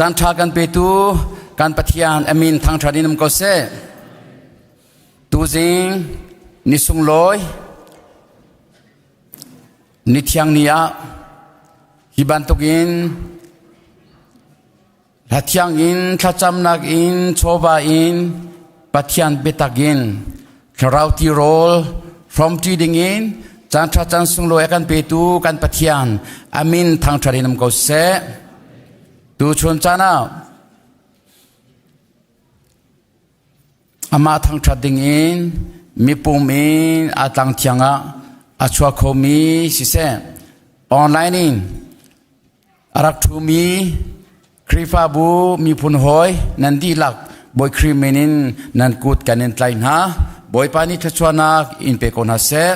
Caan ṭha kan petu kan Pathian amin thangṭhat in um ko seh. Tuzing ni sunglawi ni thiang ni ah hi bantukin Hla thiang in thlacamnak in chawva in Pathian biatak in thlarau tirawl hrawmṭi dingin caan ṭha caan sunglawi a kan petu kan Pathian amin thangṭhat in um ko seh. Tuchun caan ah Amah thangṭhat dingin mipum in aa tlang thiang ah a chuak khomi siseh, online in a rak ṭhumi Khrihfabu miphun hawi nan dihlak Bawi Khrih min in nan kut kan in tlaih hna. Bawipa nih thluachuahnak in pe ko hna seh.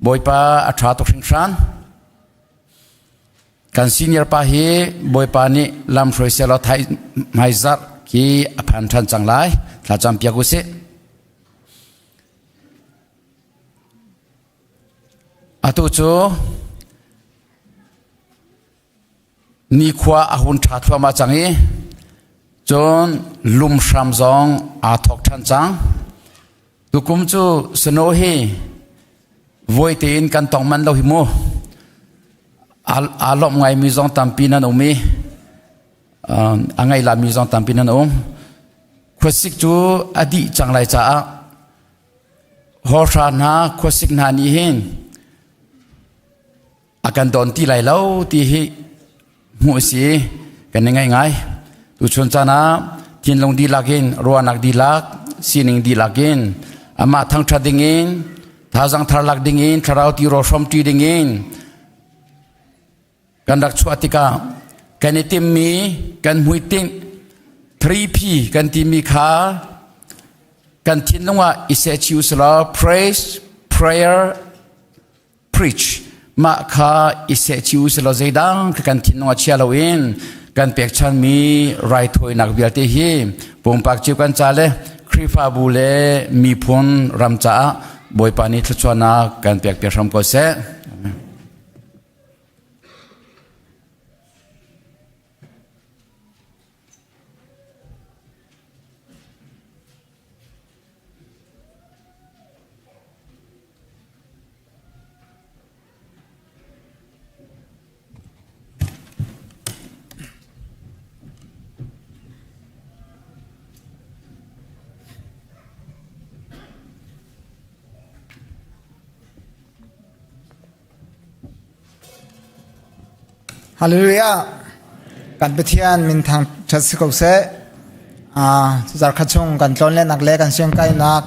Bawipa a ṭha tuk hringhran. Kan senior pa hi Bawipa nih lam hruai sehlaw thai hmaizarh khi a phan ṭhan cang lai. Thlacam piak usih. Atu cu nikhua a hun ṭha thluahmah cang i cun lumhram zong aa thawk ṭhan cang. Tukum cu snow hi Voi tein kan tong manh lo hi mu. Aa lawmh ngaimi zong tampi nan um i a ngei lami zong tampi nan um. Khuasik cu a dih cang lai caah hawhra hna khuasik hna nih hin a kan don ti lai lo ti hi hmuh a si kan i ngaih ngai. Tuchun caan ah thinlung dihlak in ruahnak dihlak sining dihlak in amah thangṭhat dingin thazaang thar lak dingin thlarau tirawl hrawmṭi dingin kan rak chuah tikah kan i timmi kan hmuitinh 3P kan timi kha kan thinlung ah i sehchih usulaw praise, prayer, preach mah kha i sehchih u selaw zeidang kha kan thinlung ah chia loin kan pekchanmi raithawinak vialte hi pumpak cio kan ca le Khrihfabu le miphun ram caah Bawipa nih thluachuahnak kan pek piak hram ko seh. Amen. Hallelujah. Kan Pathian min thang ṭhat si ko seh. Zarkhat chung kan tlawn lenak le kan siangkainak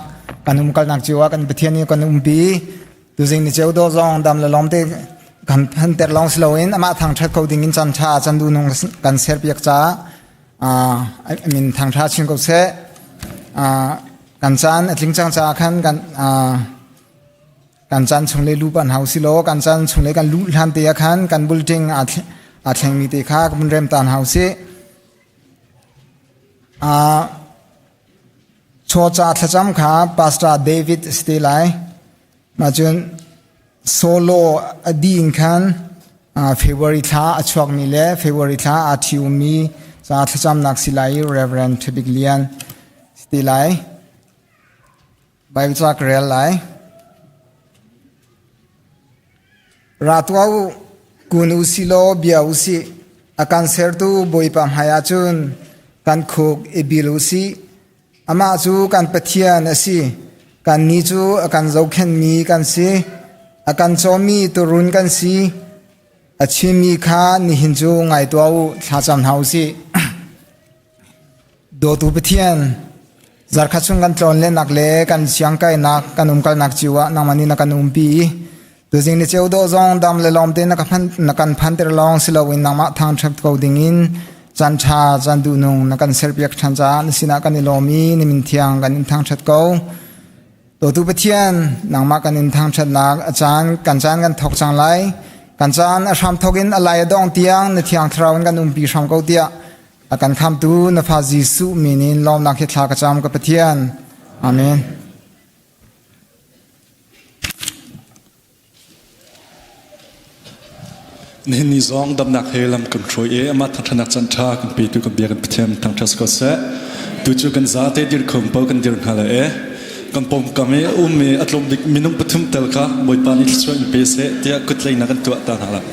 kan umkalnak cio ah kan Pathian nih kan umpi. Tuzing ni ceu do zong dam le lawm te kan phan ter lawng si loin amah thang ṭhat ko ding in chan ṭha chan du nung kan ser piak caah min thang ṭha chin ko seh. Kan caan a tling cang caah khan kan Kan caan chung le lu pan hau si law kan caan chung le kan luh hlan te ah khan kan bulṭing aa thlengmi te kha kan rem tan hau si. Chawca thlacam kha Pastor David si te lai. Mah cun solo a dih in khan February thla a chuakmi le February thla aa ṭhiummi ca thlacamnak si lai i Reverend Ṭhabik Lian si te lai. Baibal ca ka rel lai. Ra tuah u, kun u si law bia u sih. A kan sertu Bawipa hmaiah cun kan khuk i bil u sih. Amah cu kan Pathian a si. Kannih cu a kan zohkhenhmi kan si. A kan cawmmi tuurun kan si. A chimmi kha nihin cu ngai tuah u, thlacam hna u sih. Dawtu Pathian, zarkhat chung kan tlawn lennak le kan siangkainak kan umkalnak cio ah nangmah nih na kan umpi i tuzing ni ceu dawh zong dam le lawm te na kan phanter lawng si loin nangmah thangṭhat ko dingin caan ṭha caan duhnung na kan serpiak ṭhan caah na sinah kan i lawm i na min thiang kan in thangṭhat ko. Dawtu Pathian, nangmah kan in thangṭhatnak a caan kan caan kan thawk cang lai. Kan caan a hram thawk in a lai a dong tiang na thiang thlarau in kan umpi hram ko tiah A kan khamtu na fa Jesuh min in lawmnak hi thla ka cam ka Pathian. Amen. Nihin ni zong damnak he lam kan hruai i amah thangṭhatnak caan ṭha kan petu kan bia kan Pathian thangṭhat si ko seh. Tu cu kan zate dir khom po kan dir hna lai e. Kan pawngkam i a ummi a tlawm bik minung pathum tel kha Bawipa nih thluachuah in pe seh tiah kuttleinak kan tuah ta hna lai.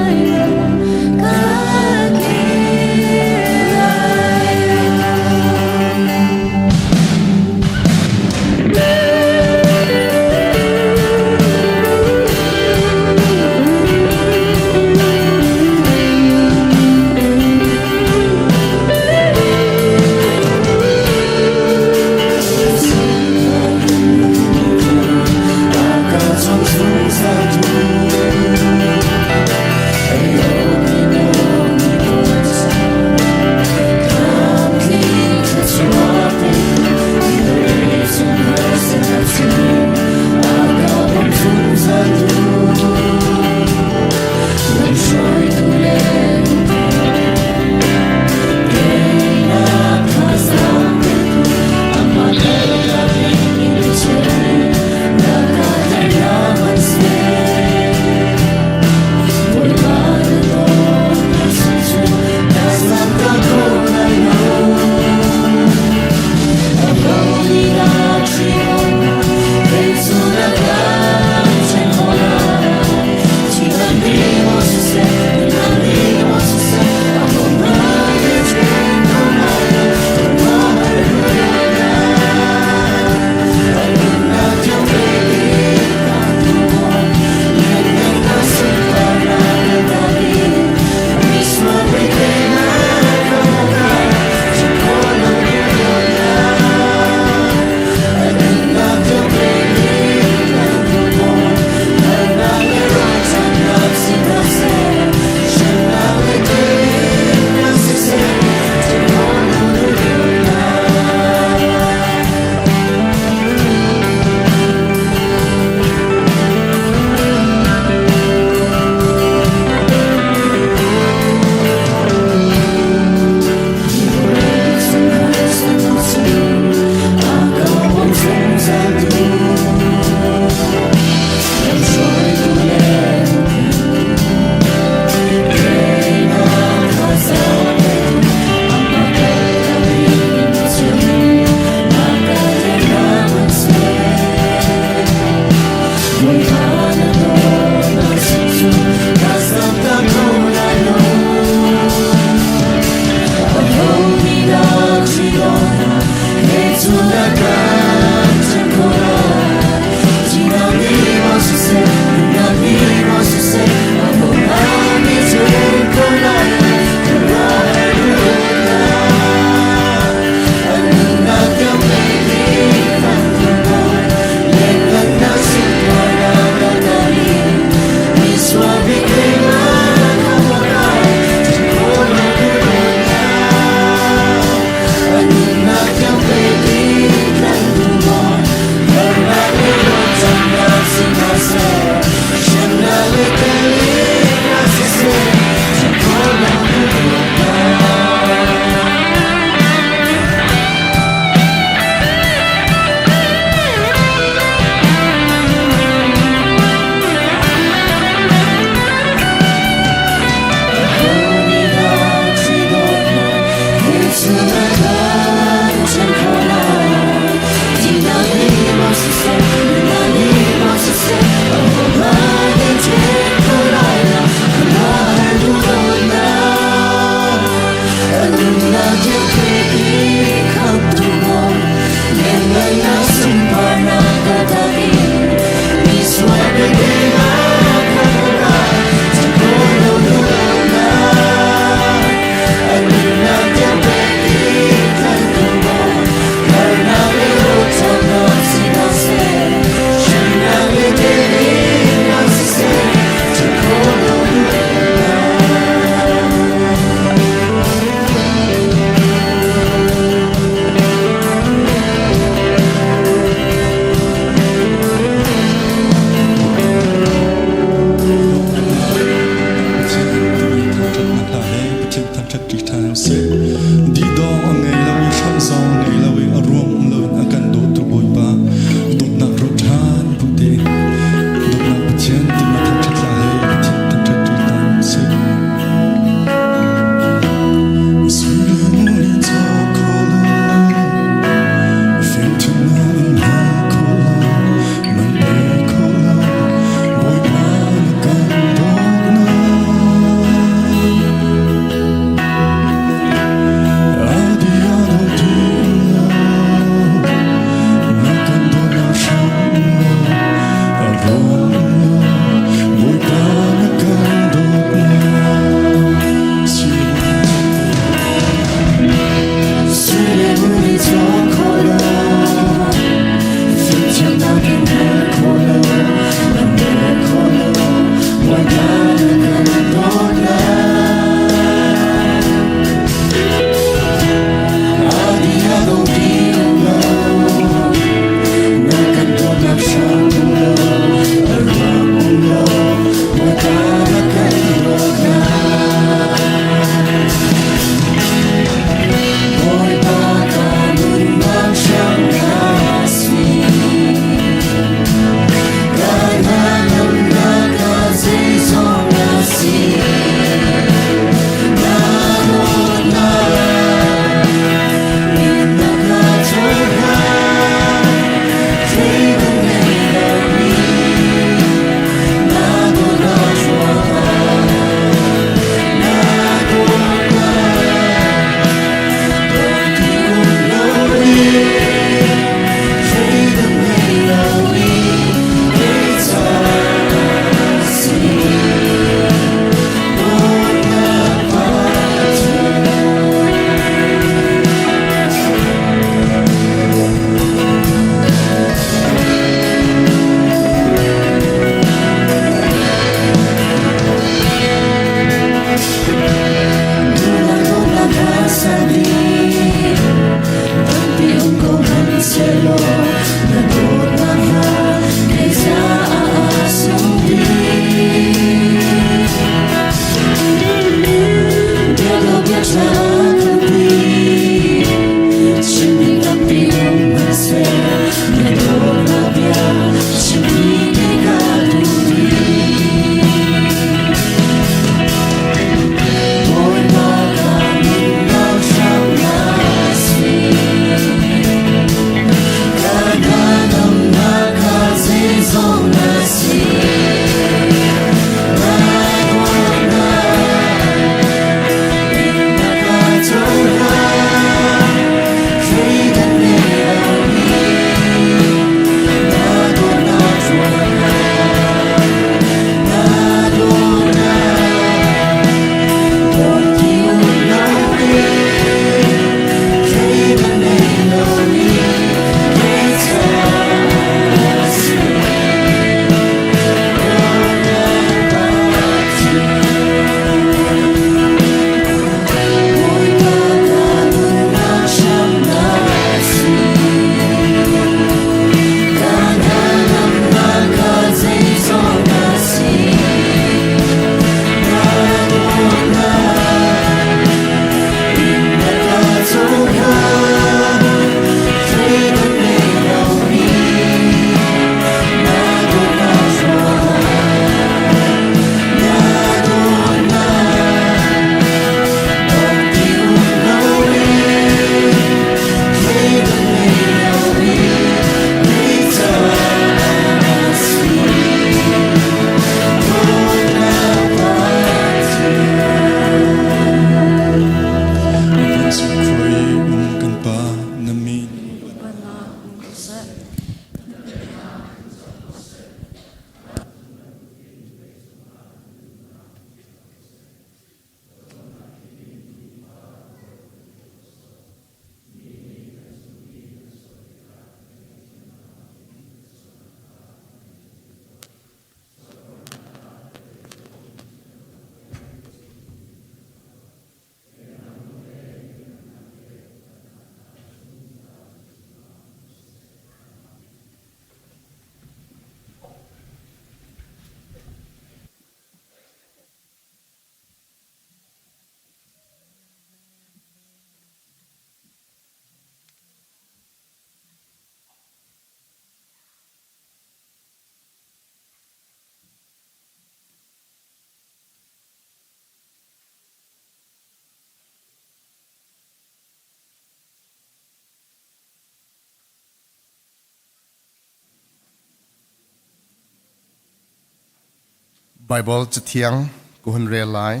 Baibal Cathiang ka hun rel lai.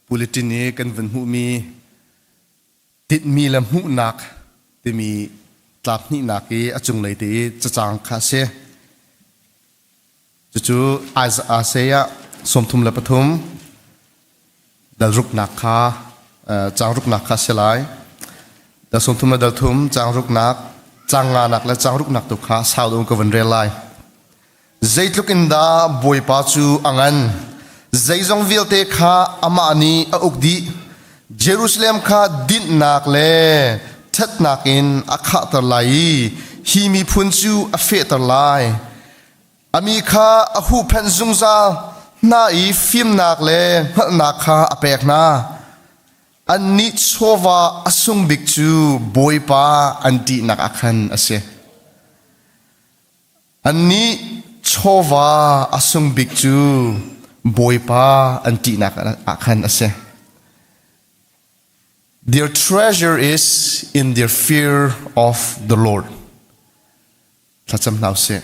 Bulletin i kan vun hmuhmi tinhmi le hmuhnak timi tlap hnihnak i a cunglei te i cacang kha a si. Cucu Isaiah 33 dal ruknak kha caang ruknak kha a si lai. Dal 30 le dal thum caang ruknak, caang nganak le caang ruknak tu kha sau deuh in ka vun rel lai. Zeitluk in dah Bawipa cu a ngan! Zeizong vialte kha amah nih a uk dih. Jerusalem kha dinhnak le ṭhatnak in a khahter lai i hi miphun cu a fehter lai. A mi kha a huhphenh zungzal hna i fimnak le hngalhnak kha a pek hna. Annih chawva a sung bik cu Bawipa an ṭihnak ah khan a si. Annih chawva a sung bik cu Bawipa an ṭihnak ah khan a si. Their treasure is in their fear of the Lord. Thlacam hna usih.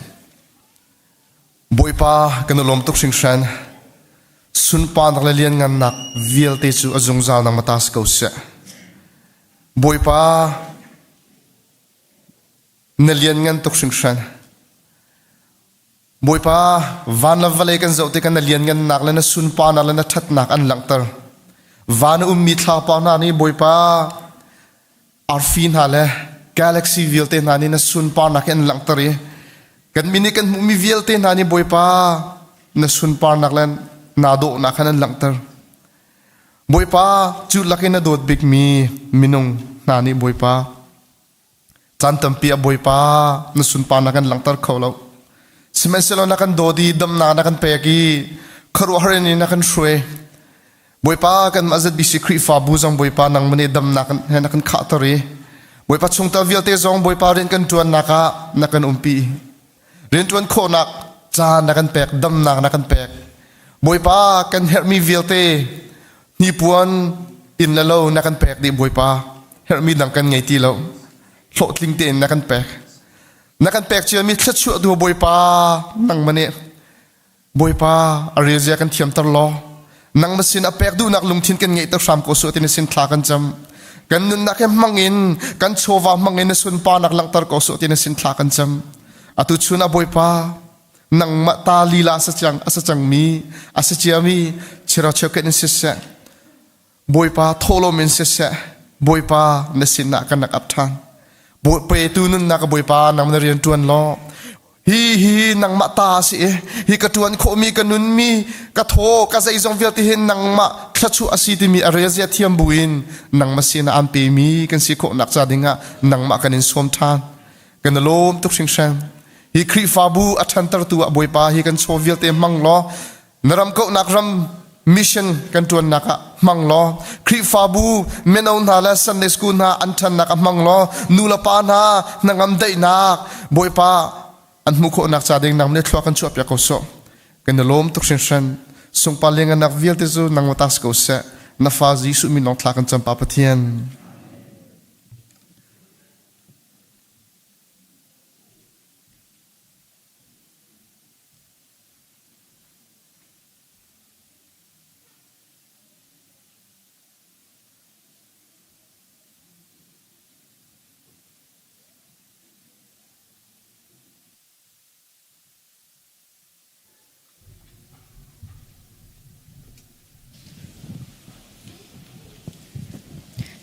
Bawipa kan i lawm tuk hringhran. Sunparnak le lianngannak vialte cu a zungzal nangmah ta si ko seh. Bawipa na lianngan tuk hringhran. Bawipa van le vawlei kan zoh tikah na lianngannak le na sunparnak le na ṭhatnak an langhter. Van a ummi thlapa hna nih Bawipa arfi hna le galaxy vialte hna nih na sunparnak hi an langhter i kan min i kan hmuhmi vialte hna nih Bawipa na sunparnak le naa dawhnak khan an langhter. Bawipa cu lakin na dawt bikmi minung hna nih Bawipa caan tampi ah Bawipa na sunparnak kan langhter kho lo. Sihmanhsehlaw na kan dawt i damnak na kan pek i khuaruahhar in na kan hruai. Bawipa kanmah ZBC Khrihfabu zong Bawipa nangmah nih damnak he na kan khahter i Bawipa chungtel vialte zong Bawipa rian kan ṭuannak ah na kan umpi. Rianṭuan khawhnak caan na kan pek, damnak na kan pek. Bawipa kan herhmi vialte hnipuan inn le lo na kan pek dih Bawipa. Herhmi dang kan ngei ti lo. Hlawhtling tein na kan pek. Na kan pek ciami thluachuah tu Bawipa nangmah nih Bawipa a relzia kan thiamter law nangmah sin a pek duhnak lungthin kan ngeihter hram ko sawh ti na sin thla kan cam. Kan nunnak he hmang in kan chawva hmang in na sunparnak langhter ko sawh ti na sin thla kan cam. Atu chun ah Bawipa nangmah ta lila a sa cangmi a sa ciami chira cheuket in siseh Bawipa thawhlawm in siseh Bawipa na sinah kan rak ap ṭhan. Petu nunnak Bawipa nang na rian ṭuan law hi hi nangmah ta a si i hi ka ṭuan khawhmi ka nunmi ka thaw ka zeizong vialte hi nangmah thluachuah a si timi a relzia thiam buin nangmah sinah aan pemi kan si khawhnak ca dingah nangmah kan in sawm ṭhan. Kan i lawm tuk hringhran. Hi Khrihfabu a ṭhantertu ah Bawipa hi kan chaw vialte hmang law Na ram kauhnak ram mission kan ṭuannak ah hmang law Khrihfabu mino hna le Sunday school hna an ṭhannak ah hmang law nu le pa hna hnangam daihnak Bawipa an hmuh khawhnak ca ding nang nih thlua kan chuahpiak ko sawh. Kan i lawm tuk hringhran. Sungpa lenganak vialte cu nang ta si ko seh. Na fa Jesuh min lawng thla kan cam Pa Pathian.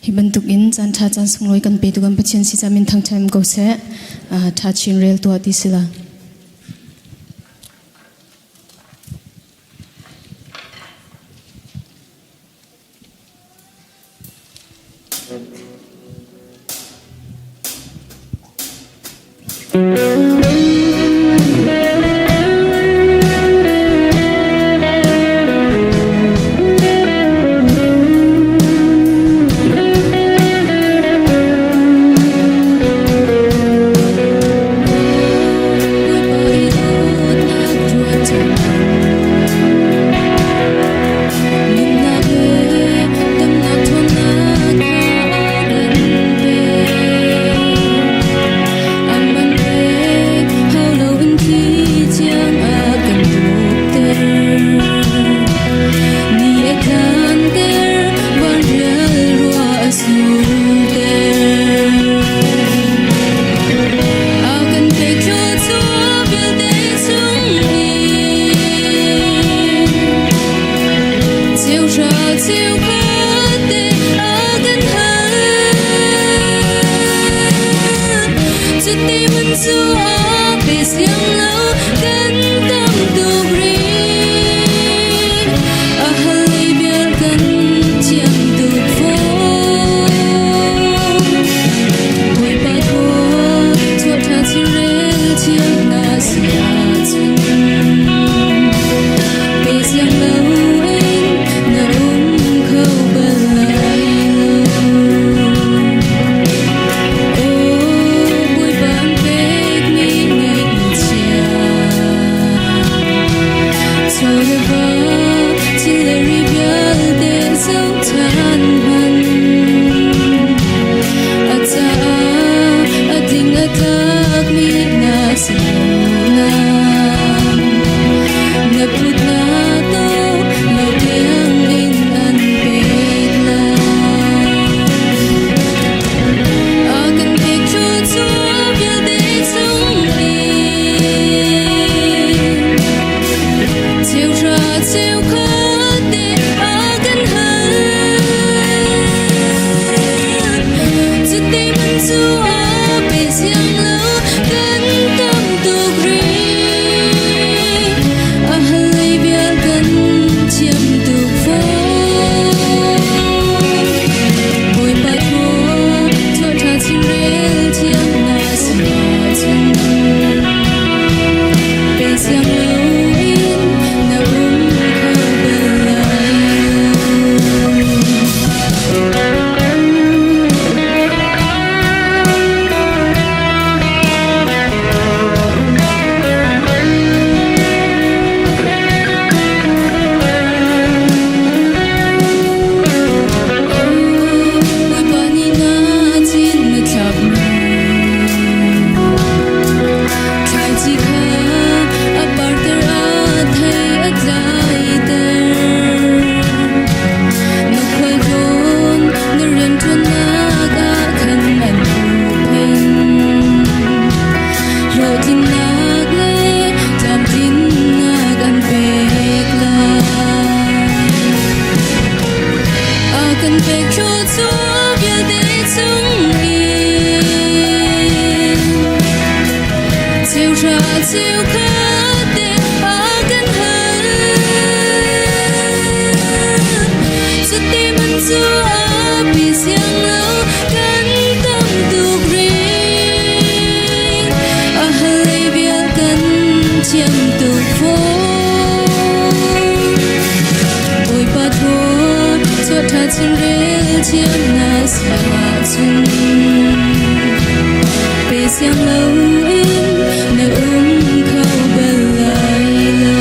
Hi bantuk in caan ṭha caan sunglawi kan petu kan Pathian si camin thangṭhat ko seh. Ṭha chin rel tuah ti si la. Cuti man cu a pe siang lo kan tam tuk rih. A hal lei vial kan thiam tuk fawn. Bawipa thaw chuah ṭha chirel thiam na si ahcun pe siang loin na um kho bal lai lo. Aw Bawipa an pekmi ngaihchia chaw le va thil le ri vialte zoh ṭhan hmanh. A caah a tling a tlakmi na si ko lai. Na phut na tawk lo tiangin an pek lai. A kan pek thluachuah vialte chung in cheuhra cheukhat te a kan hal. Cuti man cu a pe siang lo kan tam tuk rih. A hal lei vial kan thiam tuk fawn. Bawipa thaw chuah ṭha chimrel thiam na si ahcun pe siang loin na um kho bal lai lo. Bawipa nih na cin na thlakmi thlaici kha a parter a thei a tlaiter. Na khualtlawn na rianṭuannak ah khan an huhphenh. Hlawhtlinnak le tlamtlinnak an pek lai. A kan pek thluachuah vialte chungin cheuhra cheukhat te a kan hal. Cuti man cu a pi siang lo kan tam tuk rih. A hal lei vial kan thiam tuk fawn. Bawipa thaw chuah ṭha chinrel thiam na si ahcun pe siang loin na um kho bal lai lo.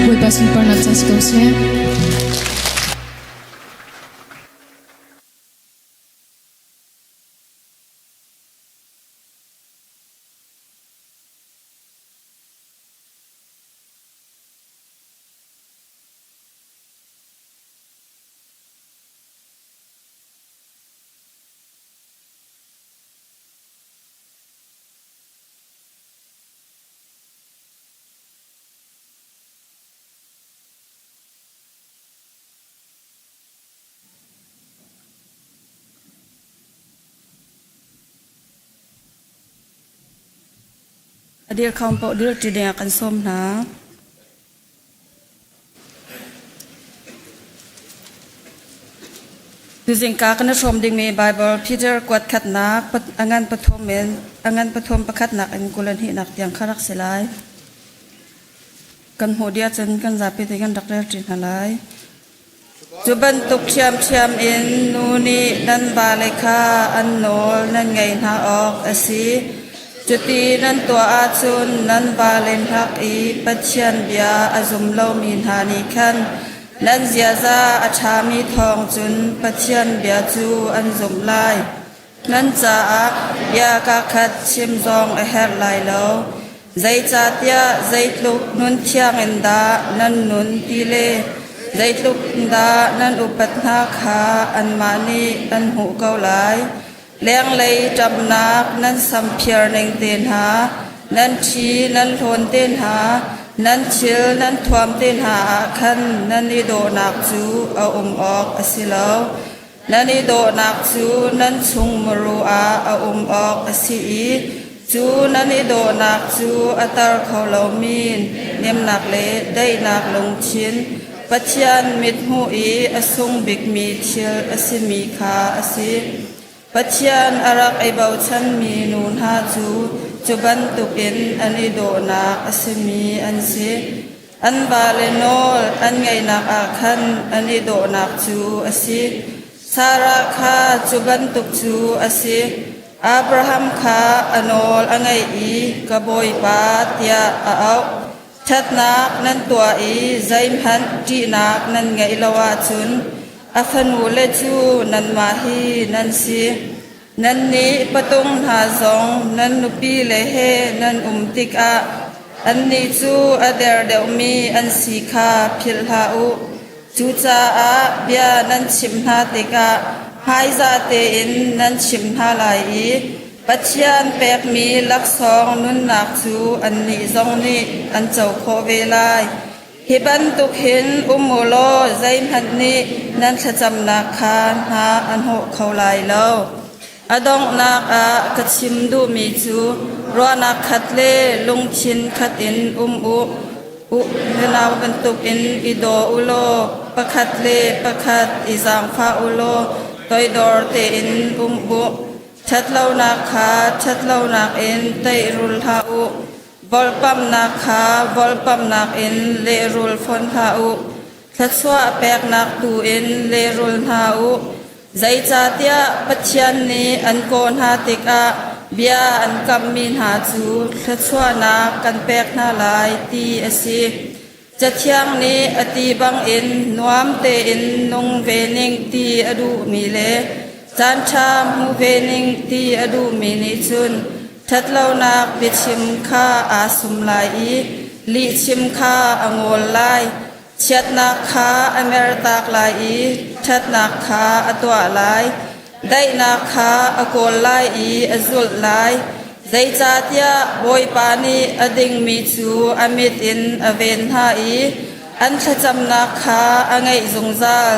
Bawipa sunparnak ca si ko seh. A dir khawm paoh dir ṭi dingah kan sawm hna. Tuzingka kan i hrawm dingmi Baibal Peter kuat khatnak a ngan pathum in a ngan pathum pakhatnak in kul le hnihnak tiang kha rak si lai. Kan hmuh dih ahcun kan zapi te kan rak rel ṭi hna lai. Cu bantuk ṭhiamṭhiam in nu nih nan vale kha an nawl nan ngaih hna awk a si. Cuti nan tuah ahcun nan vale hngak i Pathian bia a zum lomi hna nih khan nan ziaza a ṭhami thawng cun Pathian bia cu an zumh lai. Nan caah bia kaakhat chim zong a herh lai lo. Zeicahtiah zeitluk nun thiang in dah nan nun ti le zeitluk in dah nan upat hna kha anmah nih an hmuh ko lai. Lenglei ṭamhnak nan samphiar ning te hna, nan ṭhi nan hlawn te hna, Nan thil nan thuam te hna ah khan nan i dawhnak cu a um awk a si lo. Nan i dawhnak cu nan chung muru ah a um awk a si i cu nan i dawhnak cu a tar kho lomi nemnak le daihnak lungthin Pathian mithmuh i a sung bikmi thil a simi kha a si. Pathian a rak i bochanmi nu hna cu cu bantukin an i dawhnak a simi an si. An vale nawl an ngeihnak ah khan an i dawhnak cu a si. Sarah kha cu bantuk cu a si. Abraham kha a nawl a ngeih i ka bawipa tiah a auh. Ṭhatnak nan tuah i zeihmanh ṭihnak nan ngeih lo ahcun a fanule cu nanmah hi nan si. Nannih patung hna zong nan nupile he nan um tikah annih cu a der deuhmi an si kha philh hlah u. Cucaah bia nan chimh hna tikah hmaizah tein nan chimh hna lai i Pathian pekmi laksawng nunnak cu annih zong nih an co khawh ve lai. Hi bantuk hin um u law zeihmanh nih nan thlacamnak kha hna a hnawh kho lai lo. A donghnak ah ka chim duhmi cu ruahnak khat le lungthin khat in um u. Unau bantukin i daw u law pakhat le pakhat i zaangfah u law toidor tein um u. Ṭhatlonak kha ṭhatlonak in teirul hlah u. Volhpamhnak kha volhpamhnak in lehrul fawn hlah u. Thluachuah peknak tu in lehrul hna u. Zeicahtiah Pathian nih an kawh hna tikah bia an kamhmi hna cu thluachuahnak kan pek hna lai ti a si. Cathiang nih a ti bangin nuam tein nung ve ning ti a duhmi le caanṭha hmu ve ning ti a duhmi nih cun ṭhatlonak biachim kha aa sum lai i lihchim kha a ngol lai. Chiatnak kha a mertak lai i ṭhatnak kha a tuah lai. Daihnak kha a kawl lai i a zulh lai. Zeicahtiah Bawipa nih a dingmi cu a mit in a ven hna i an thlacamnak kha a ngaih zungzal.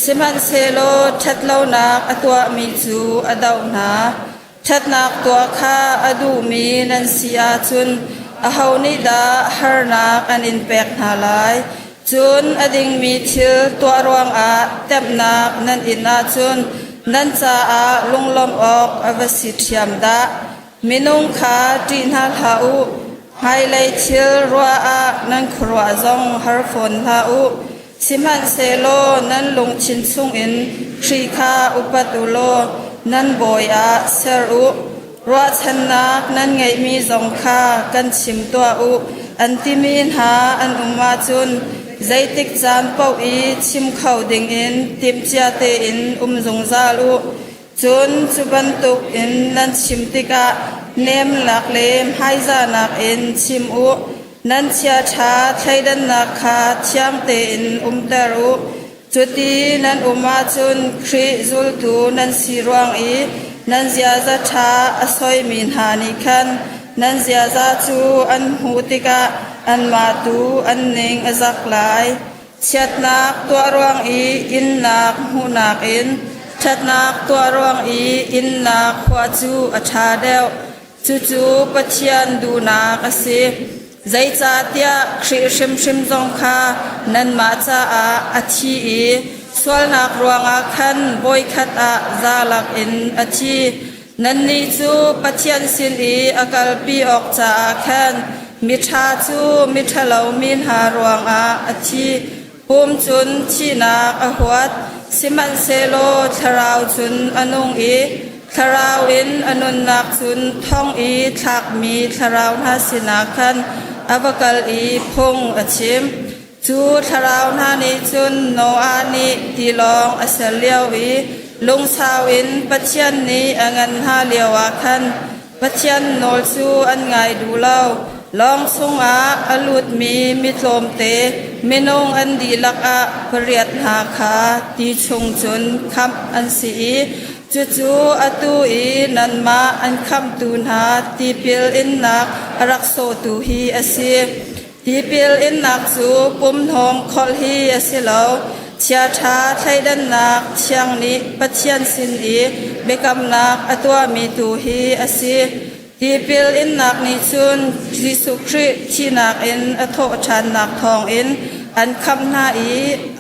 Sihmanhsehlaw ṭhatlonak a tuahmi cu a doh hna. Ṭhatnak tuah kha a duhmi nan si ahcun aho nih dah harnak an in pek hna lai? Cun a dingmi thil tuah ruangah temhnak nan in ahcun nan caah lunglawmh awk a va si ṭhiam dah! Minung kha ṭih hna hlah u, hmailei thil ruah ah nan khuaruah zong har fawn hlah u. Sihmanhsehlaw nan lungthin chungin Khrih kha upat u law nan bawi ah ser u. Ruahchannak nan ngeihmi zong kha kan chim tuah u, an timi hna an um ahcun zeitik caan paoh i chim kho dingin timhcia tein um zungzal u. Cun cu bantuk in nan chim tikah nemnak le hmaizahnak in chim u. Nan chiaṭha thleidannak kha thiang tein umter u. Cuti nan um ahcun Khrih zultu nan si ruang i nan ziaza ṭha a soimi hna nih khan nan ziaza cu an hmuh tikah anmah tu an ning a zak lai. Chiatnak tuah ruang i innak hmuhnak in ṭhatnak tuah ruang i innak huah cu a ṭha deuh. Cucu Pathian duhnak a si. Zeicahtiah Khrih hrimhrim zong kha nanmah caah a thi i sualnak ruangah khan voikhat ah zalak in a thi. Nannih cu Pathian sin i a kalpi awk caah khan miṭha cu miṭhalo mi hna ruangah a thi. Pum cun thihnak a huat, sihmanhsehlaw thlarau cun a nung i thlarau in a nunnak cun thong i thlakmi thlarau hna sinah khan a va kal i phung a chim. Cu thlarau hna nih cun Noah nih tilawng a ser lio i lungsau in Pathian nih a ngan hna lioah khan Pathian nawl cu an ngai duh lo. Lawng chungah a lutmi mi tlawmte minung an dihlak ah pariat hna kha ti chung cun khamh an si i cucu atu i nanmah an khamhtu hna tipil innak a rak sawhtu hi a si. Tipil innak cu pumhnawm kholh hi a si lo. Chiaṭha thleidannak thiang nih Pathian sin i biakamnak a tuahmi tu hi a si. Tipil innak nih cun Jesuh Khrih thihnak in a thawh ṭhannak thawngin an khamh hna i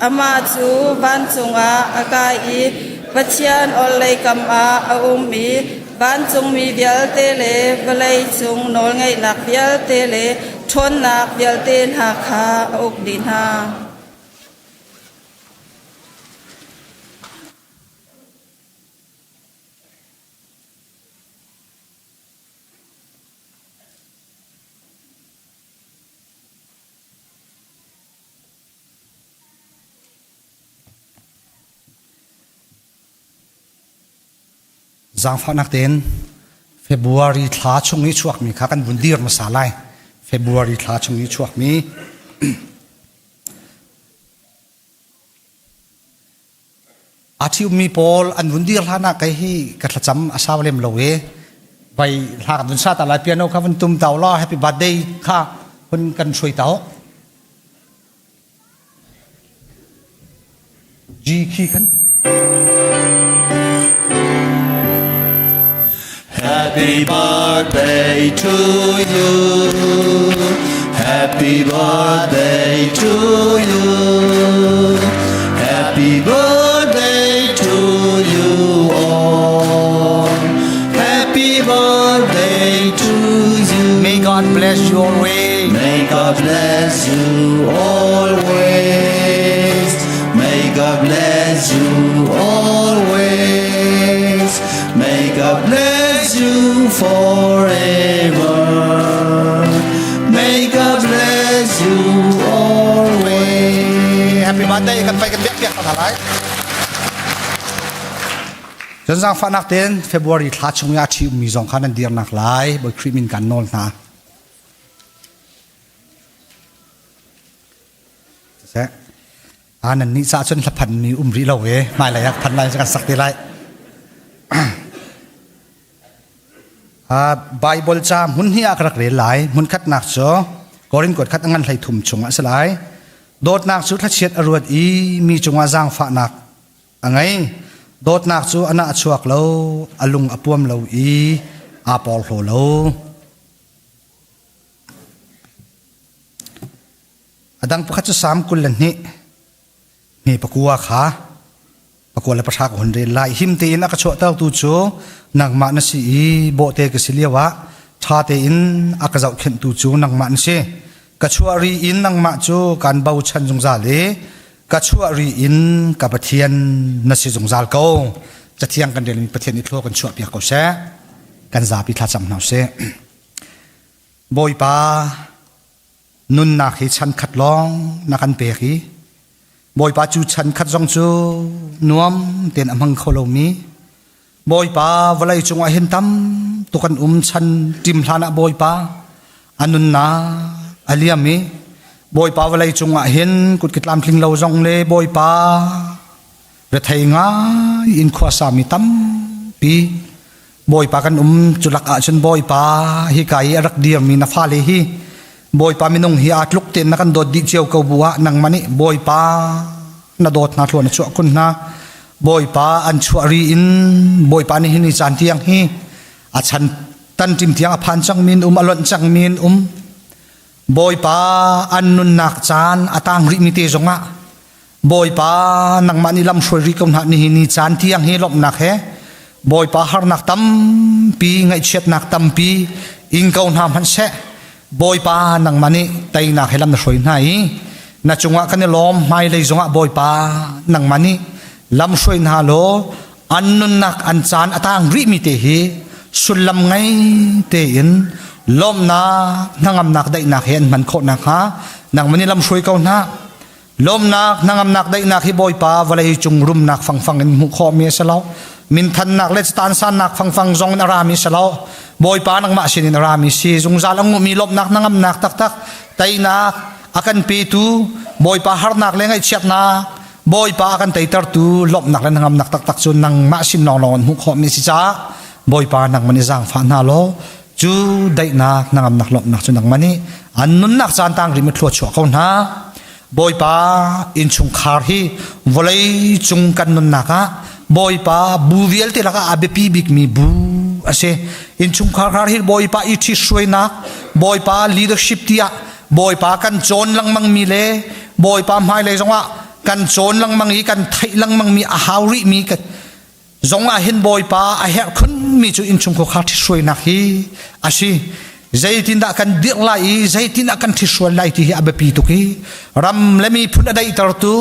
amah cu vancung ah a kai i Pathian orhlei kam ah a um i vancungmi vialte le vawlei cung nawlngeihnak vialte le ṭhawnnak vialte hna kha a uk dih hna. Zaangfahnak tein February thla chung i chuakmi kha kan vun dir hmasa lai. February thla chung i chuakmi A ṭhiummi pawl an vun dir hlan ah kei hi ka thlacam a sau lem lo i vai hla kan vun sa ta lai piano kha vun tum tau law happy birthday kha hun kan hruai tau. G khi khan Happy birthday to you. Happy birthday to you. Happy birthday to you all. Happy birthday to you. May God bless you always. May God bless you always. May God bless you always. May God bless you forever. May God bless you always. Happy birthday kan pai kan biak piak ta lai. Cun zaangfahnak tein February thla chung i a ṭhi ummi zong kha nan dirnak lai Bawi Khrih min kan nawl hna. Siseh. A nan nih ca cun hlaphan mi um rih lo e hmailei ah phan lai kan sak te lai. Bible ca hmun hi ah ka rak rel lai. Hmun khatnak cu Korin kuat khat a ngan hlei thum chung ah a si lai. Dawtnak cu thlachiat a ruat i mi cungah zaangfahnak a ngei. Dawtnak cu a nah a chuak lo, a lung a puam lo i aa porhlaw lo. A dang pakhat cu Salm 22 hme pakua kha pakua le pahra ka hun rel lai. Him tein a ka chuahtertu cu nangmah na si i bawhte ka si lioah ṭha tein a ka zohkhenhtu cu nangmah na si. Ka chuah ri in nangmah cu kaan bochan zungzal i ka chuah ri in ka Pathian na si zungzal ko. Cathiang kan relmi Pathian i thlua kan chuahpiak ko seh. Kan zapi thlacam hna usih. Bawipa, nunnak hi chan khat lawng na kan pek i Bawipa cu chan khat zong cu nuam tein a hmang kho lomi Bawipa vawlei cungah hin tam tuk an um chan ṭim hlan ah Bawipa a nunnak a liam i Bawipa vawlei cungah hin kutke tlamtling lo zong le Bawipa rethei ngai in khuasami tampi Bawipa kan um cu lak ahcun Bawipa hika i a rak dirmi na fale hi Bawipa minung hi aa tluk tein na kan dawt dih cio ko bu ah nangmah nih Bawipa na dawt hna thluan na chuah kun hna Bawipa an chuah ri in Bawipa nih hin hi caan tiang hi a chan tan ṭim tiang a phan cang min um a lonh cang min um Bawipa an nunnak caan a tang rih mi te zongah Bawipa nangmah nih lam hruai rih ko hna nihin ni caan tiang hi lawmhnak he Bawipa harnak tampi ngaihchiatnak tampi ing ko hna hmanh seh Bawipa nangmah nih teinak he lam na hruai hna i na cungah kan i lawm hmailei zongah Bawipa nangmah nih lam hruai hna law an nunnak an caan a tang rihmi te hi sullam ngei tein lawmhnak hnangamnak daihnak he an hman khawh nakhnga nangmah nih lam hruai ko hna Lawmnak, hnangamnak, daihnak hi Bawipa vawlei cung rumnak fangfang in hmuh khawhmi a si lo. Minthannak le catansannak fangfang zong in a rami si lo. Bawipa nangmah sinin a rami si. Zungzal a nguhmi lawmhnak, hnangamnak taktak, teinak a kan petu, Bawipa harnak le ngaihchiatnak, Bawipa a kan teitertu lawmhnak le hnangamnak taktak cu nangmah sin lawnglawng in hmuh khawhmi a si caah Bawipa nangmah nih zaangfah hna law. Cu daihnak hnangamnak lawmhnak cu nangmah nih an nunnak caan tang rim thlua chuah ko hna. Bawipa innchungkhar hi vawlei cung kan nunnak ah Bawipa bu vialte lakah a biapi bikmi bu a si. Innchungkhar khar hi Bawipa i ṭhithruainak, Bawipa leadership tiah Bawipa kan cawn lengmang mi le Bawipa hmailei zongah kan cawn lengmang i kan theih lengmang mi a hau rihmi zong ah hin Bawipa a herh khunmi cu innchungkhar ṭhithruainak hi a si. Zeitindah kan dirh lai i zeitindah kan ṭhithruai lai ti hi a biapi tuk i ram le miphun a daihtertu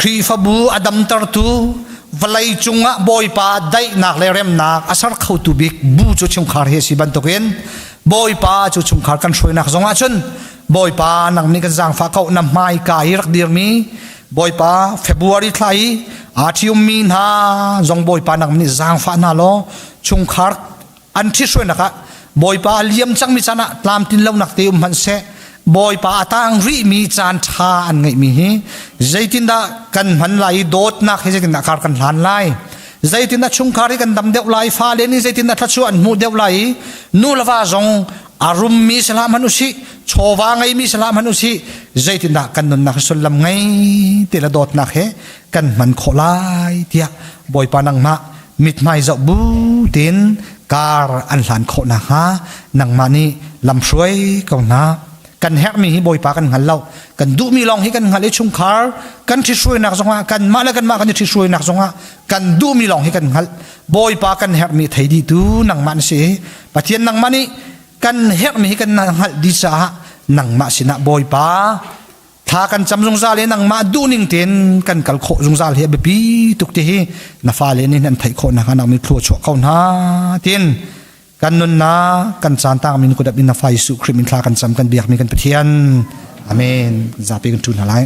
Khrihfabu a damtertu vawlei cungah Bawipa daihnak le remnak a ser khotu bik bu cu chungkhar hi a si bantukin Bawipa cu chungkhar kan hruainak zongah cun Bawipa nang nih kan zaangfah ko na hmaika i rak dirmi Bawipa February thla i aa ṭhiummi hna zong Bawipa nang nih zaangfah hna law chungkhar an ṭhithruainak ah Bawipa a liam cangmi caan ah tlamtlin lonak te um hmanh seh Bawipa a tang rihmi caan ṭha an ngeihmi hi zeitindah kan hman lai i dawtnak hi zeitindah kar kan hlan lai zeitindah chungkhar hi kan dam deuh lai fale nih zeitindah thluachuah an hmuh deuh lai i nu le va zong a rummi si hlah hmanh usih chawva ngeimi si hlah hmanh usih zeitindah kan nunnak sullam ngei te le dawtnak he kan hman khawh lai tiah Bawipa nangmah mithmai zoh bu tein kar an hlan khawh nakhnga nangmah nih lamhruai ko hna. Kan herhmi hi Bawipa kan hngal lo. Kan duhmi lawng hi kan hngal i chungkhar kan ṭhithruainak zongah kanmah le kanmah kan i ṭhithruainak zongah kan duhmi lawng hi kan hngalh. Bawipa kan herhmi thei dihtu nangmah na si. Pathian nangmah nih kan herhmi hi kan hngalh dih caah nangmah sinah Bawipa thla kan cam zungzal i nangmah duhning tein kan kal khawh zungzal hi a biapi tuk ti hi na fale nih nan theih khawh nakhnga nang mi thlua chuah ko hna tin kan nunnak kan caan tang min kudap in na fa Jesuh Khrih min thla kan cam kan biak mi kan Pathian amen zapi kan tu hna lai.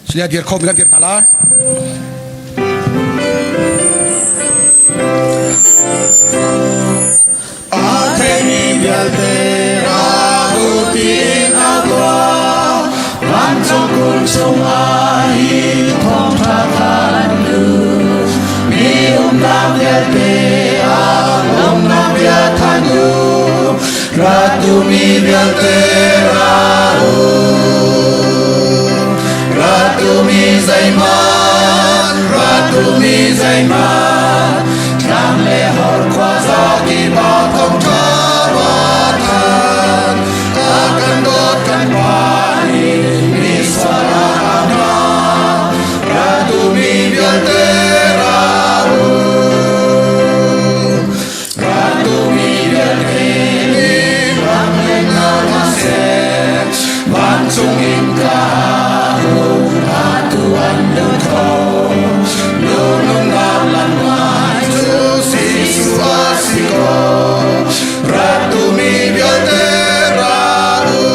Silia dir kho mi kan dir hna lai. A theimi vialte ra u tiin a tuah. Vancung kulh chungah hi thawngṭha than u. Mi umnak vialte ah lawmhnak bia thanh u. Rat duhmi vialte ra u. Rat duhmi zeihmanh, rat duhmi zeihmanh, Thlang le hor khuaza kip ah thawngṭha va thanh. A kan dawt kan Pa nih misual ah a hna. Ra duhmi vialte ra u. Ra duhmi vialte nih ram le hna seh. Vancung in ka hung atu an lut kho. Lununnak lam ngai cu Jesuh a si ko. Rat duhmi vialte ra u.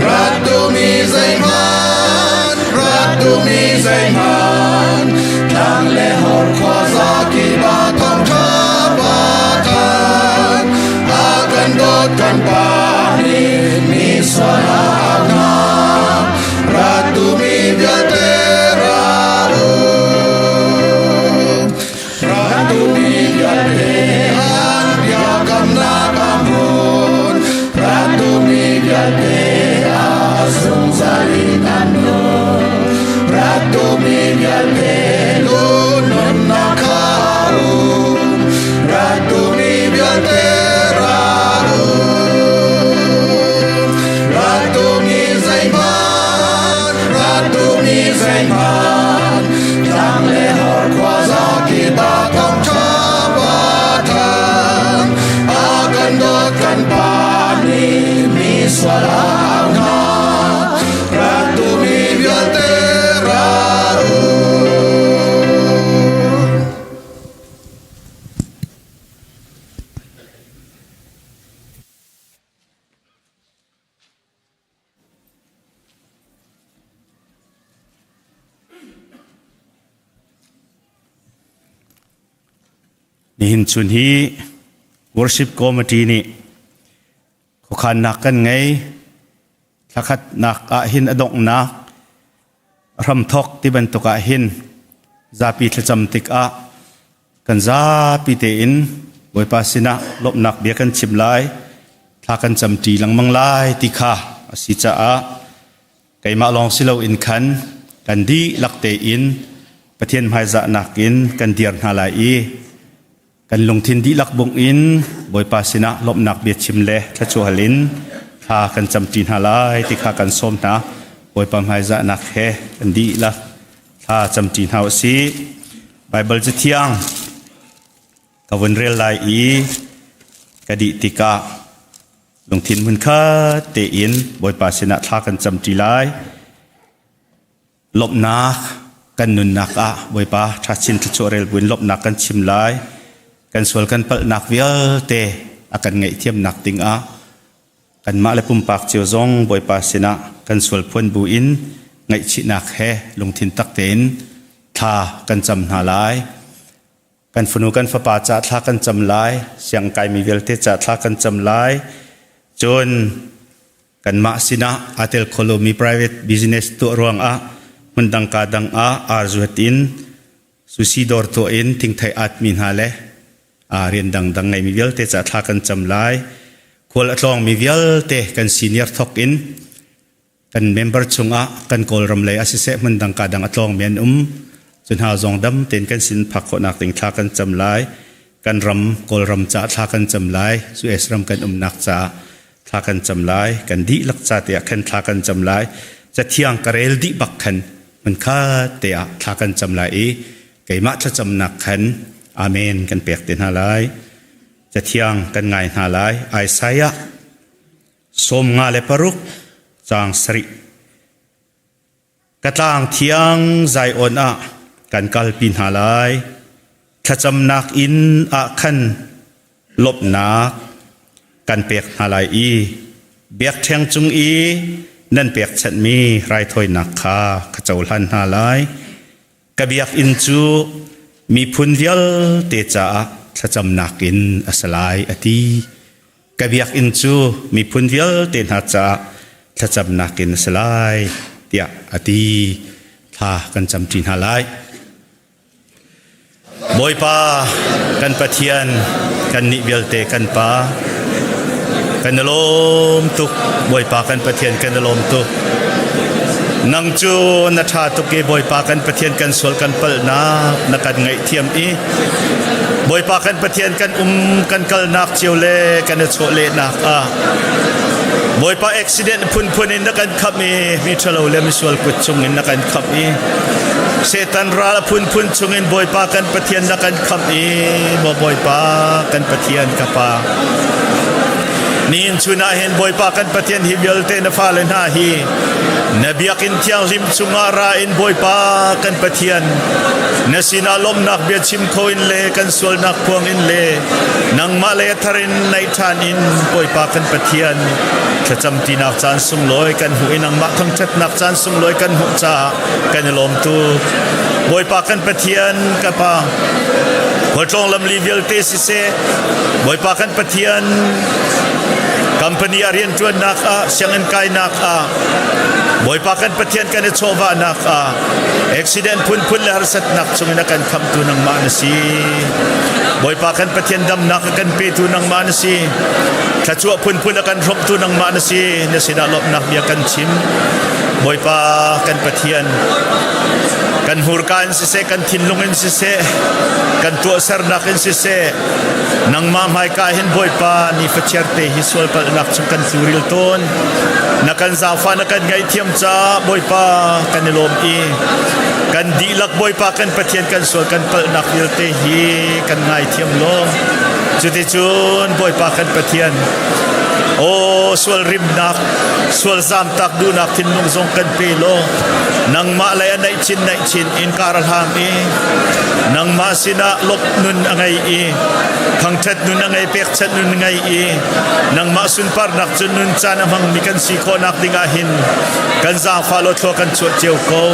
Rat duhmi zeihmanh, rat duhmi zeihmanh, tlang le hor khuaza kip ah thawngṭha pa thanh. A kan dawt kan Pa nih mi sual a au hna. Rat duhmi vialte ra u. Rat duhmi vialte an biakamnak a hmun. Rat duhmi vialte a zungzal in an nung. Rat duhmi vialte lununnak kha um. Rat duhmi vialte ra u. Rat duhmi zeihmanh, rat duhmi zeihmanh, tlang le hor khuaza kip ah thawngṭha va thanh. A kan dawt kan Pa nih mi sual a au hna. Rat duhmi vialte ra u. Nihin chun hi worship committee nih. Khuakhannak kan ngei. Thlakhatnak ah hin a donghnak hramthok ti bantuk ah hin zapi thlacam tikah kan zapi tein Bawipa sinah lawmhnak bia kan chim lai, thla kan camṭi lengmang lai ti kha a si caah keimah lawng si loin khan kan dihlak tein Pathian hmaizahnak in kan dir hna lai i kan lungthin dihlak bung in Bawipa sinah lawmhnak biachim le thluachuah hal in thla kan camṭi hna lai ti kha kan sawm hna. Bawipa hmaizahnak he kan dihlak thla camṭi hna u sih. Baibal Cathiang ka vun rel lai i ka dih tikah lungthin hmunkhat tein Bawipa sinah thla kan camṭi lai. Lawmhnak kan nunnak ah Bawipa ṭha chin thluachuah rel buin lawmhnak kan chim lai. Kan sual kan palhnak vialte a kan ngaihthiamnak dingah kanmah le pumpak cio zong Bawipa sinah kan sual phuan buin ngaihchihnak he lungthin tak tein thla kan cam hna lai. Kan fanu kan fapa ca thla kan cam lai, siang kaimi vialte ca thla kan cam lai. Cun kanmah sinah aa tel kho lomi private business tuah ruangah hmundang ka dang ah arzuat in sushi dawr tuah in thingthei atmi hna le rian dangdang ngeimi vialte ca thla kan cam lai. Khual a tlawngmi vialte kan senior thok in kan member chungah kan Kawlram lei ah siseh hmundang ka dang a tlawngmi an um. Cu hna zong dam tein kan sin phak khawhnak ding thla kan cam lai. Kan ram Kawlram ca thla kan cam lai. US ram kan umnak caah thla kan cam lai. Kan dihlak ca te ah khan thla kan cam lai. Cathiang ka rel dih bak khan hmunkhat te ah thla kan cam lai i keimah thlacamnak khan amen kan pek te hna lai. Cathiang kan ngai hna lai. Isaiah 56 caang sarih. Ka tlang thiang Zion ah kan kalpi hna lai. Thlacamnak inn ah khan lawmhnak kan pek hna lai i biakṭheng cung i nan pekchanhmi raithawinak kha ka cohlan hna lai. Ka biakinn cu miphun vialte caah thlacamnak in a si lai, a ti. Ka biakinn cu miphun vialte hna caah thlacamnak in a si lai, tiah a ti. Thla kan camṭi hna lai. Bawipa kan Pathian, kannih vialte kan Pa, kan i lawm tuk. Bawipa kan Pathian kan i lawm tuk. Nang cu na ṭha tuk i Bawipa kan Pathian kan sual kan palhnak na kan ngaihthiam i Bawipa kan Pathian kan um kan kalnak cio le kan i chawhlehnak ah Bawipa accident phunphun in na kan khamh i mi ṭhalo le misual kut chungin na kan khamh i Satan ral a phunphun chungin Bawipa kan Pathian na kan khamh i maw Bawipa kan Pathian ka Pa Nihin chun ah hin Bawipa kan Pathian hi vialte na fale hna hi na biakinn thianghlim chungah ra in Bawipa kan Pathian na sinah lawmhnak bia chim kho in le kan sualnak phuang in le nangmah le thar in naih ṭhan in Bawipa kan Pathian thlacam tinak caan sunglawi kan hmuh i nangmah thangṭhatnak caan sunglawi kan hmuh caah kan i lawm tuk. Bawipa kan Pathian ka Pa khualtlawng lamli vialte siseh Bawipa kan Pathian company ah rianṭuannak ah sianginn kainak ah Bawipa kan Pathian kan i chawhvahnak ah accident phunphun le harsatnak chungin a kan khamtu nangmah na si. Bawipa kan Pathian damnak a kan petu nangmah na si. Thluachuah phunphun a kan hrawmtu nangmah na si. Na sinah lawmhnak bia kan chim. Bawipa kan Pathian kan hmurka in siseh kan thinlung in siseh kan tuahsernak in siseh nangmah hmaika hin Bawipa nifachiar te hi sualpalhnak chung kan tluril tawn na kan zaangfah na kan ngaihthiam caah Bawipa kan i lawm i kan dihlak Bawipa kan Pathian kan sual kan palhnak vialte hi kan ngaithiam law cuticun Bawipa kan Pathian aw sual rimnak sual zamtak duhnak thinlung zong kan pe law. Nangmah lei a naih chin naih chin in kar a hlang i nangmah sinah lawmh nun a ngei i thangṭhat nun a ngei pekchanh nun a ngei i nangmah sunparnak cu nun caan a hmangmi kan si khawhnak dingah hin kan zaangfah law thlua kan chuah cio ko.